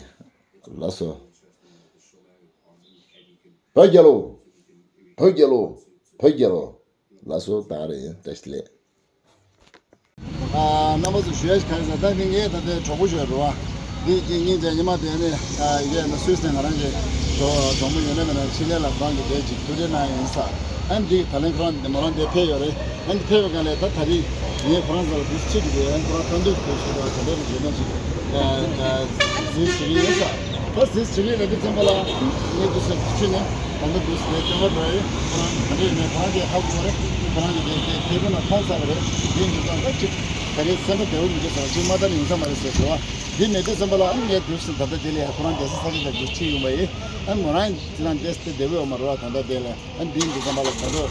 ལགས་སོ། བོད་རྒྱལ་ལོ། བོད་རྒྱལ་ལོ། བོད་རྒྱལ་ལོ། ལགས་སོ། ད་ག་རེད། བཀྲ་ཤིས་བདེ་ལེགས། ཨ་རྣམ་པ་ཚོ་ཞུ་ཡ་ཞིག་ག་རེ་ཟེར། ད་འདི་ངའི་ད་ལྟའི་གྲོགས་པོ་ཞིག་ཡོད་རེད་བ། འདི་ཀྱི་སྙིང་རྗེ། ཉི་མ་དེ་ནི་ཨ་ཡི་གེ་ནི་སུད་སི་ནས་ང་རང་གི་གྲོགས་གྲོགས་མོ་ཡོད་ན་མེད་ན་འཕྲིན་ལས་ལ་ཁོ་རང་གི་དེ་ཅིག་ཐུག་འཕྲད་གནང་ཡིན་ས། ཨ་འདི་ད་ལན་ཁོ་རང་མོ་རང་དེ་ཕེབས་ཡོད་རེད། ཨ་འདི་ཕེབས་པའི་སྒང་ལ་ད་ད་རེས་ངས་ཁོ་རང་ཚོ་ལ་འདི་ཅིག་གི་ཨ་ཁོ་རང་ཐོན་དུས་དེ་ཞུ་དང་དེ་འདྲ་གི་ཡོད་ན་ཅིག་ཨ་ཨ་འཛུལ་ཞུ་གི་ཡིན་ས། ད་སེ་བྱེད་ལས་ལས་དུས་ཙམ་པ་ལ་ངས་དུས་སུ་ཁྱོད་ནས་ད་ལྟ་དུས་སུ་ལས་སྟོན་པ་འགྲོ་ཡི་ཁོ་རང་ག་འདྲ་ཡིན་ནས་ཁོ་རང་གིས་ཧ་གོ་བ་རེད། ཁོ་རང་གིས་དེ་དེ་དེ་དུས་ན་མཐོང་ཚར་བ་རེད། དེ་འདི་ཙམ་ད་ཅིག་ད་རེས་སེམས་པ་བདེ་བོ་མི་འདུག་ཟེར་བ་ཅིག་མ་ད་ནི་ཡིན་ས་མ་རེད་ཟེར་ཟེར་བ་འདི་མེད་དུས་ཙམ་པ་ལ་ངས་དུས་སུ་ད་ལྟ་དེ་ལས་ཁོ་རང་བསྡད་ས་ས་ཆ་དང་དུས་ཕྱིན་ཡོང་བ་ཡིན། ཨ་མོ་རང་ཡིན་ཙི་ན་བསྡད་སྟེ་བདེ་བོ་ཡོད་མ་རེད་བ། ད་ལྟ་དེ་ལས། ཨ་འདིའི་འདི་ཙམ་པ་ལ་ད་དུ་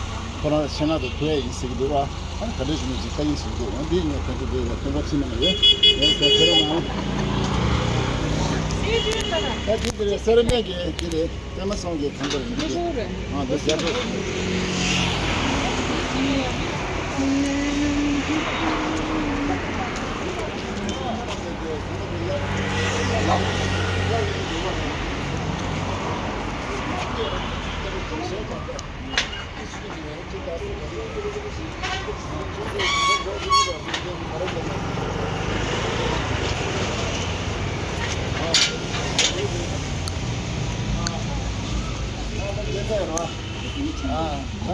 ཁོ་རང་ཆེད་མངགས་དུ་ཐུག་ཡ་ཡིན་ཟེར་གྱི་འདུག་བ། ཨ་ག་འདྲ་ཞིག་ནས་ཅིག་ལྟ་ཡིན་ཟེར་གྱི་འདུག་ཨ་འདིའི་ངས་ད་དུ་འདི་ལ་སྟོན་པ་ཕྱིན་ནས་ཡོད། ཡོད་ཟེར་ཁྱེད་རང་ནང་། ད་འདི་འདི་རེད། སེ་ར་སྨད་ཀྱི་འདི་རེད། པད་མ་ཚང་གི་ཁང་པ་རེད་འདི་རེད། ཨ་འདི་ཟེར་འདུག་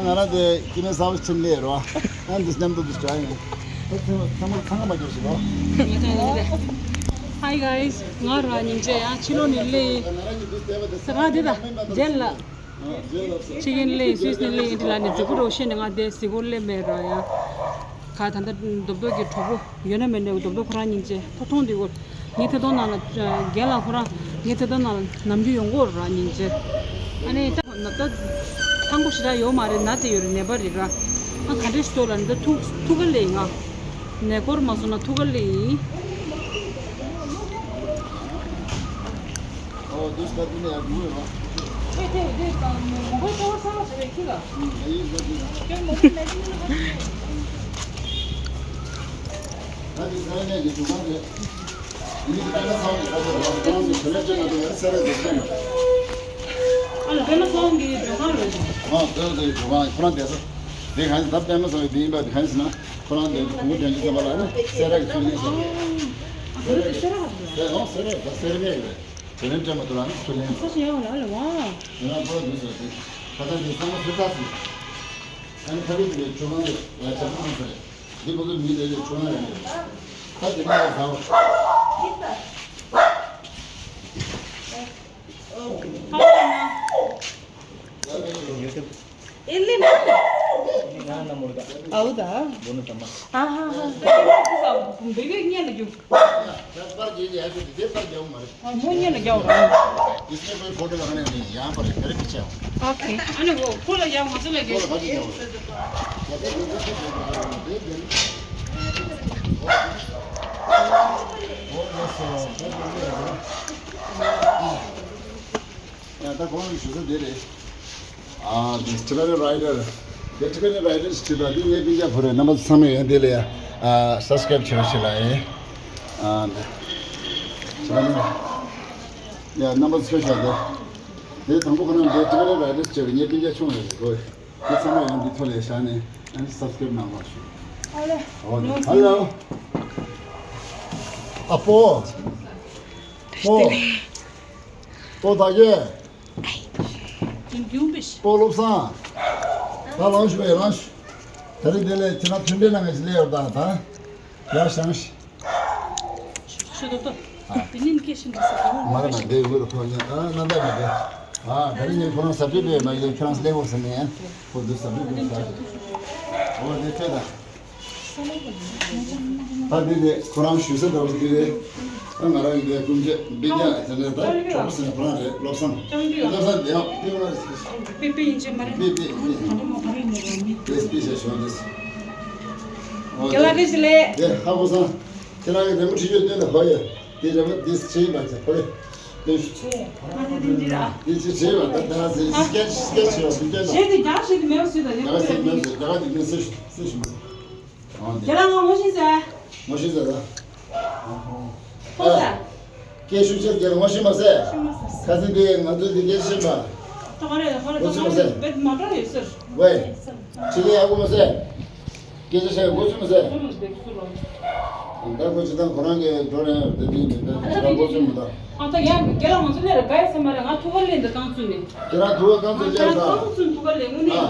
ང་རང་དེ་སྐྱེ་དམན་གསར་པ་ཕྱིན་ལས་རོ། ཨ་འདི་མཉམ་དུ་འདུག་ཅག་ཡིན། ད་ཚང་མ་ཚང་མ་ཚང་མ་འགྱུར་ཞིག་རོ། Hi guys, ང་ར་སྙིང་རྗེ་ཡང་ཕྱི་ལོགས་ནས་སླེབས། ས་ག་འདི་དང་རྒྱལ་ལ། ཕྱི་རྒྱལ་སླེབས་སུད་སི་ནས་སླེབས་ཡིན་དྲི་ལ་ནས་རྫི་པོ་རོགས་ཤེས་ནས་ང་དེ་གཟིགས་སྐོར་སླེབས་མེད་ར་ཡང་། ག་ད་ལྟ་རྡོབ་རྡོབ་ཀྱི་གྲོགས་པོ་ཡོད་ན་མེད་ན་རྡོབ་རྡོབ་ཁོ་རང་སྙིང་རྗེ་ཐོག་མཐོང་དུས་སྐོར། ངའི་ཐད་གཏོང་ནང་ལ་རྒན་ལགས་ཁོ་རང་ངའི་ཐད་གཏོང་ནང་ལ་ནམ་རྒྱུན་ཡོང་གི་ཡོད་ར་སྙིང་རྗེ། ཨ་ནི་ད་ན་ད་ཐང་པོ་ཞེ་དྲག་ཡོད་མ་རེད། ན་དེ་ཡོད་རེད། ནད་པ་རེད་ར། ཨ་ག་འདྲས་ཤི་ཏོ་ལ་ནི་ད་ཐུག་ཐུག་ག་ལེ་ང་ནད་སྐོར་མ་སོང་ན་ཐུག་ག་ལེ་ཡིན། ཨོ་དུས་ད་དུས་ནས་ཡར་འགྲོ་ཡོད་ར། ཁྱེད་ཁྱེད་དེ་དང་མོ་གོ་ཚོར་ཚོར་བ་བྱེད་པའི་ཁྱི་ལ། ཨ་ཡིན་ད་དུས། ཁྱོད་མོ་གོ་མེད་དུས་ནི་ཧ་ཅི་ཡོད། ད་དེ་ས་གནས་ཀྱི་འདུ་ཁང་རེད། ཡིན་གྱི་པད་མ་ཚང་གི་ས་ཆ་རེད། ཁོ་རང་ཚོ་བོད་ལས་བྱེད་མ་ཐུབ་ཡ་སེ་ར་དེ་བྱེད་མ། ཨ་ལ་པད་མ་ཚང་གི་འདུ་ཁང་རེད། ཨ་པད་མ་ཚང་གི་འདུ་ཁང་ཁོ་རང་བསྡད་ས་དེ་གང་ཡིན། ད་པད་མ་ཚང་གི་དེ་ཡིན་པ་དེ་གང་ཡིན་ཟེར་ན་ཁོ་རང་དེ་གུང་པོ་དྲན་གྱི་ཚང་མ་ལ་ནི་སེ་ར་གི་ཚུལ་ལེན་བྱེད། ཨ་ཁོ་རང་དེ་སེ་ར་ག་ཚོད་རེད། ཨ་སེ་ར་ད་སེ་ར་མེད་རེད། དེ་ནས་སྤྲད་མ་ཐུབ་ན་ཚུར་ལེན་ས་ཞིག་ཡོང་ལ་ལ་བ། ང་རང་ཕོ་བ་འདུག་ཟེར་ཏེ། ཁ་སང་དེ་ཚང་མ་ཚུར་ལྟ་ཟིན། ཨ་ནི་ཕ་གི་དེ་ཆུ་ཁང་དེ་ཡ་ཆ་ཚང་ཟེར། འདི་ཁོ་ཚོ་མི་དེ་ལས་ཆུ་ཁང་རེད། ད་དེ་ནས་ཡ་ཟ་བ། ཨེ་ལེ་ན། ཨའུ་ད། ཨ་ཧ་ཧ། བེ་བེ་ཉན་ལ་རྒྱུ། ཨ་མོ་ཉན་ལ་རྒྱུ་ར། ཨོ་ཁེ། ཨ་ནི་ཁོ་ཁོ་ལ་ཡང་ང་ཚོ་ལ་རྒྱུ། ཡང་ད་ཁོང་གི་ཞུ་ས་དེ་རེད། ཨ་དེ་Tibetan Writer། དེ་Tibetan Writer་ཞིག་བྲིས་པ་འདི་ངའི་སྤུན་ཀྱག་བུ་རེད། རྣམ་པ་ཚང་མས་ཡང་དེ་ལ་ཡང་ཨ་Subscribe་བྱེད་རོགས་བྱེད་ལ་ཡིན། ཨ་དེ་Tibetan། ཡ་རྣམ་པ་ཚོས་ཤ་དེ། དེ་དང་པོ་ཁོ་རང་དེ་Tibetan Writer་བྱས་པའི་ངའི་སྤུན་ཀྱག་ཆུང་རེད་ཟེར་གོ། དེ་ཚང་མས་ཡང་འདི་ཐོག་ལ་བཞག་ནས་ཨ་ནི་Subscribe་གནང་རོགས་ཞུ། ཨ་ལེ། ཨོ་དེ་ཧ་ལོ། ཨ་པོ། པོ། པོ་ད་གེ། སྤོ་བློ་བཟང་། ད་ལངས་ཤོག་ཡ་ལངས་ཤོག་ད་རེས་དེ་ལས་ཁྱེད་རང་མཐུན་སྒྲིལ་གནང་མཁན་ཞིག་སླེབས་ཡོད་ད་ད། ཡར་བཞེངས་ཤིག་ཤོད་དོ་དོ། དེ་ནི་སྐད་ཤིག་འདྲི་ས་གང་མ་རེད་མ་རེད། འདི་ཡོད་ལ་ཁོ་ཉན་ཨ་ན་ད་མ་རེད། ཨ་ད་རེས་ངས་ཁོ་རང་ཟབ་སྤྱོད་སྤེལ་མ་ཡིན་ཁྱེད་རང་སླེབས་འོང་ཟེར་ནས་ཁོ་འདི་ཟབ་སྤྱོད་སྤེལ་ད། འོ་དེ་ཕེ་ད། ད་འདི་ནས་ཁོ་རང་ཞུ་ས་འདྲ་བོ་འདི་རེད། ད་ང་རང་གི་འདི་སྐུ་མཆེད་སྤུན་ཀྱག་དེ་འདྲ་ད་གྲོགས་པོ་ཟེར་ན་ཁོ་རང་རེད། བློ་བཟང་། བློ་བཟང་དེ་ཡང་དེ་ང་རེད། པེ་པེ་ཡིན་ཆེ་མ་རེད། པེ་པེ་ཡིན། པེ་པེ་ཡིན། དེ་སྤི་ཟེར་ཞོ་འདི། རྒྱ་ལ་རེད་ཟེར་ལེ། དེ་ཧ་གོ་སོང་། ཁྱེད་རང་གི་རི་མོ་བྲིས་ཡོད་དོན་ལ་གོ་ཡ། དེ་རི་མོ་འདི་བྲིས་པ་ཚེ་ཁོ་རེ། དེ་ཞུ། ང་དེ་དེ་འདི་ར། དེ་ཅི་བྲིས་པ་ད་ད་ཟེར་སྐད་སྐད་བྲིས་པ་དེ་སྐད་ད། བྲིས་དེ་རྒྱག་བྲིས་དེ་མེད་པ་སུས་ད་རྒྱག་རྒྱ་ག་དེ་མེད་སུས་སུས་ཞུ། ཨོ་དེ། རྒྱ་ལ་ང་ངོ་ཤེས་ཟེར། ངོ་ཤེས་ཟེར་ད། ཁོ་ཟེར། སྐད་ཤུགས་ཆེར་རྒྱ་ལ་ངོ་ཤེས་མ་ཟེར། ཤེས་མ་ཟེར། ཁ་སང་དེ་ང་ཚོ་དེ་སྐད་ཤེས་པ། ད་ག་རེ་ད་ག་རེ་ངོ་ཤེས་མ་ཟེར། བེད་མ་འགྲོ་ཡོད་ཟེར། ཝེ། ཕྱི་ལ་ཡག་པོ་མ་ཟེར། སྐད་ཆ་བཤད་མགོ་ཚོས་མ་ཟེར། ད་ཁོ་ཅི་དང་ཁོ་རང་གི་འགྲོ་རན་དེ་དུས་མི་འདུག་ད་མགོ་ཚོས་མི་འདུག་ཨ་ད་ཡང་རྒན་ལགས་ང་ཚོ་ལས་ར་ག་ཡ་ས་མ་རེད། ང་ཐུག་ག་ལེན་འདི་རྐང་ཚུན་ནས། ཁྱེད་རང་ཐུག་ག་རྐང་ཚུན་ལེན་ད། རྐང་ཚུན་ཐུག་ག་ལེན་དངོས་གནས་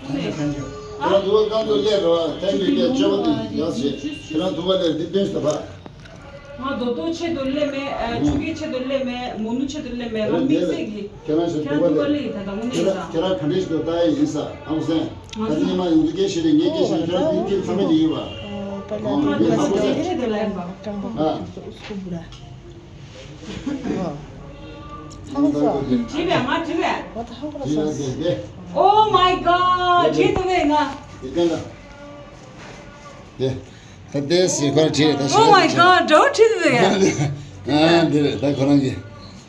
ད། ཁྱེད་རང་ཐུག་ག་རྐང་ཚུན་ལེན་རོགས། ཐེངས་འདི་སྐད་ཆོས་པ་དེ་ཡག་བྱེད། ཁྱེད་རང་ཐུག་ག་ལེན་འདི་སྟོན་ཞིག་ད་པ། ང་རྡོ་རྡོ་ཆེད་དུ་སླེབས་མེད། ཨ། ཆུ་རྐྱལ་ཆེད་དུ་སླེབས་མེད། མོ་ནུ་ཆེད་དུ་སླེབས་མེད། ང་དམིགས་བསལ་གྱིས་ཁྱེད་རང་ཚོ་ཁྱེད་རང་ཐུག་པ་སླེབས་ཡིན། ད་དང་པོ་ནས་ཡིན་ས། ཁྱེད་རང་ག་འདྲས་ཞིག་ཏུ་ལྟ་ཡི་ཡིན་ས། ཨ་ཁུ་སེང་། ད་ནི་མ་ཡིན་ཚུལ་སྐད་ཤེས་རེད། ངའི་སྐད་ཤེས། ཁྱེད་རང་དུས་དེབ་ཚང་མ་ཡིན་པ། ཁོང་ང་ཡིན་ཚ་པོ་ཚ། ཁྱེད་རེད་དེ་ལ་ཡིན་པ། ཨ། བྲིས་པས། ང་བྲིས་པས། བྲིས་པས་དེ་དེ། Oh my god! བྲིས་འདུག་པས་ང་། དེ་གན་ལ། དེ། ད་ལྟའི་གཟིགས་སྐོར་བྲིས་རེད། ད། Oh my god! འདྲ་བོ་བྲིས་འདུག་ཡ། ཨ་འདི་རེད། ད་ཁོ་རང་གིས།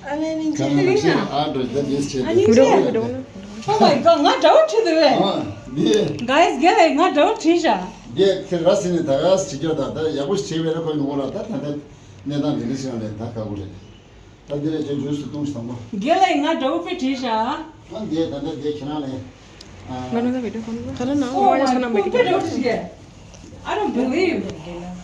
ཨ་ལེ་ནི་ཁ་ནང་ཤེས། ཨ་འགྲོ། ད་འདིས་བྱེད། ཨ་ནི་བྱེད། Oh my god! ང་འདྲ་བོ་བྲིས་འདུག་པས། ཨ་འདི། Guys, རྒན་ལགས། ང་འདྲ་བོ་བྲིས་བཞག་འདི་ཁྱེད་ར་སི་ནི་ད་ག་སི་བྲིས་རྒྱུ། ད་ད་ཡག་པོ་ཞིག་བྲིས་པས་ན། ཁོ་ཡོང་གོ་ལ། ད་ད་ད་གནས་སྟངས་འདི་འདྲ་ཞིག་ལ་ད་དགའ་པོ་རེད། ད་འདི་རེད། ཁྱོད་ཇུས་སུ་བཏུང་ཞིག་དང་པོ། རྒན་ལགས། ང་འདྲ་བོ་དཔེ་བྲིས་བཞག་ཨ་འདི་ད་ད་འདི་ཁྱེད་རང་ལ། ཨ། ང་ནང་ད་བི་ཌིའོ་ཁོ་ན་ཁ་ལ་ན། Oh my god! དཔེ་འདྲ་བོ་བྲིས་བཞག I don't believe.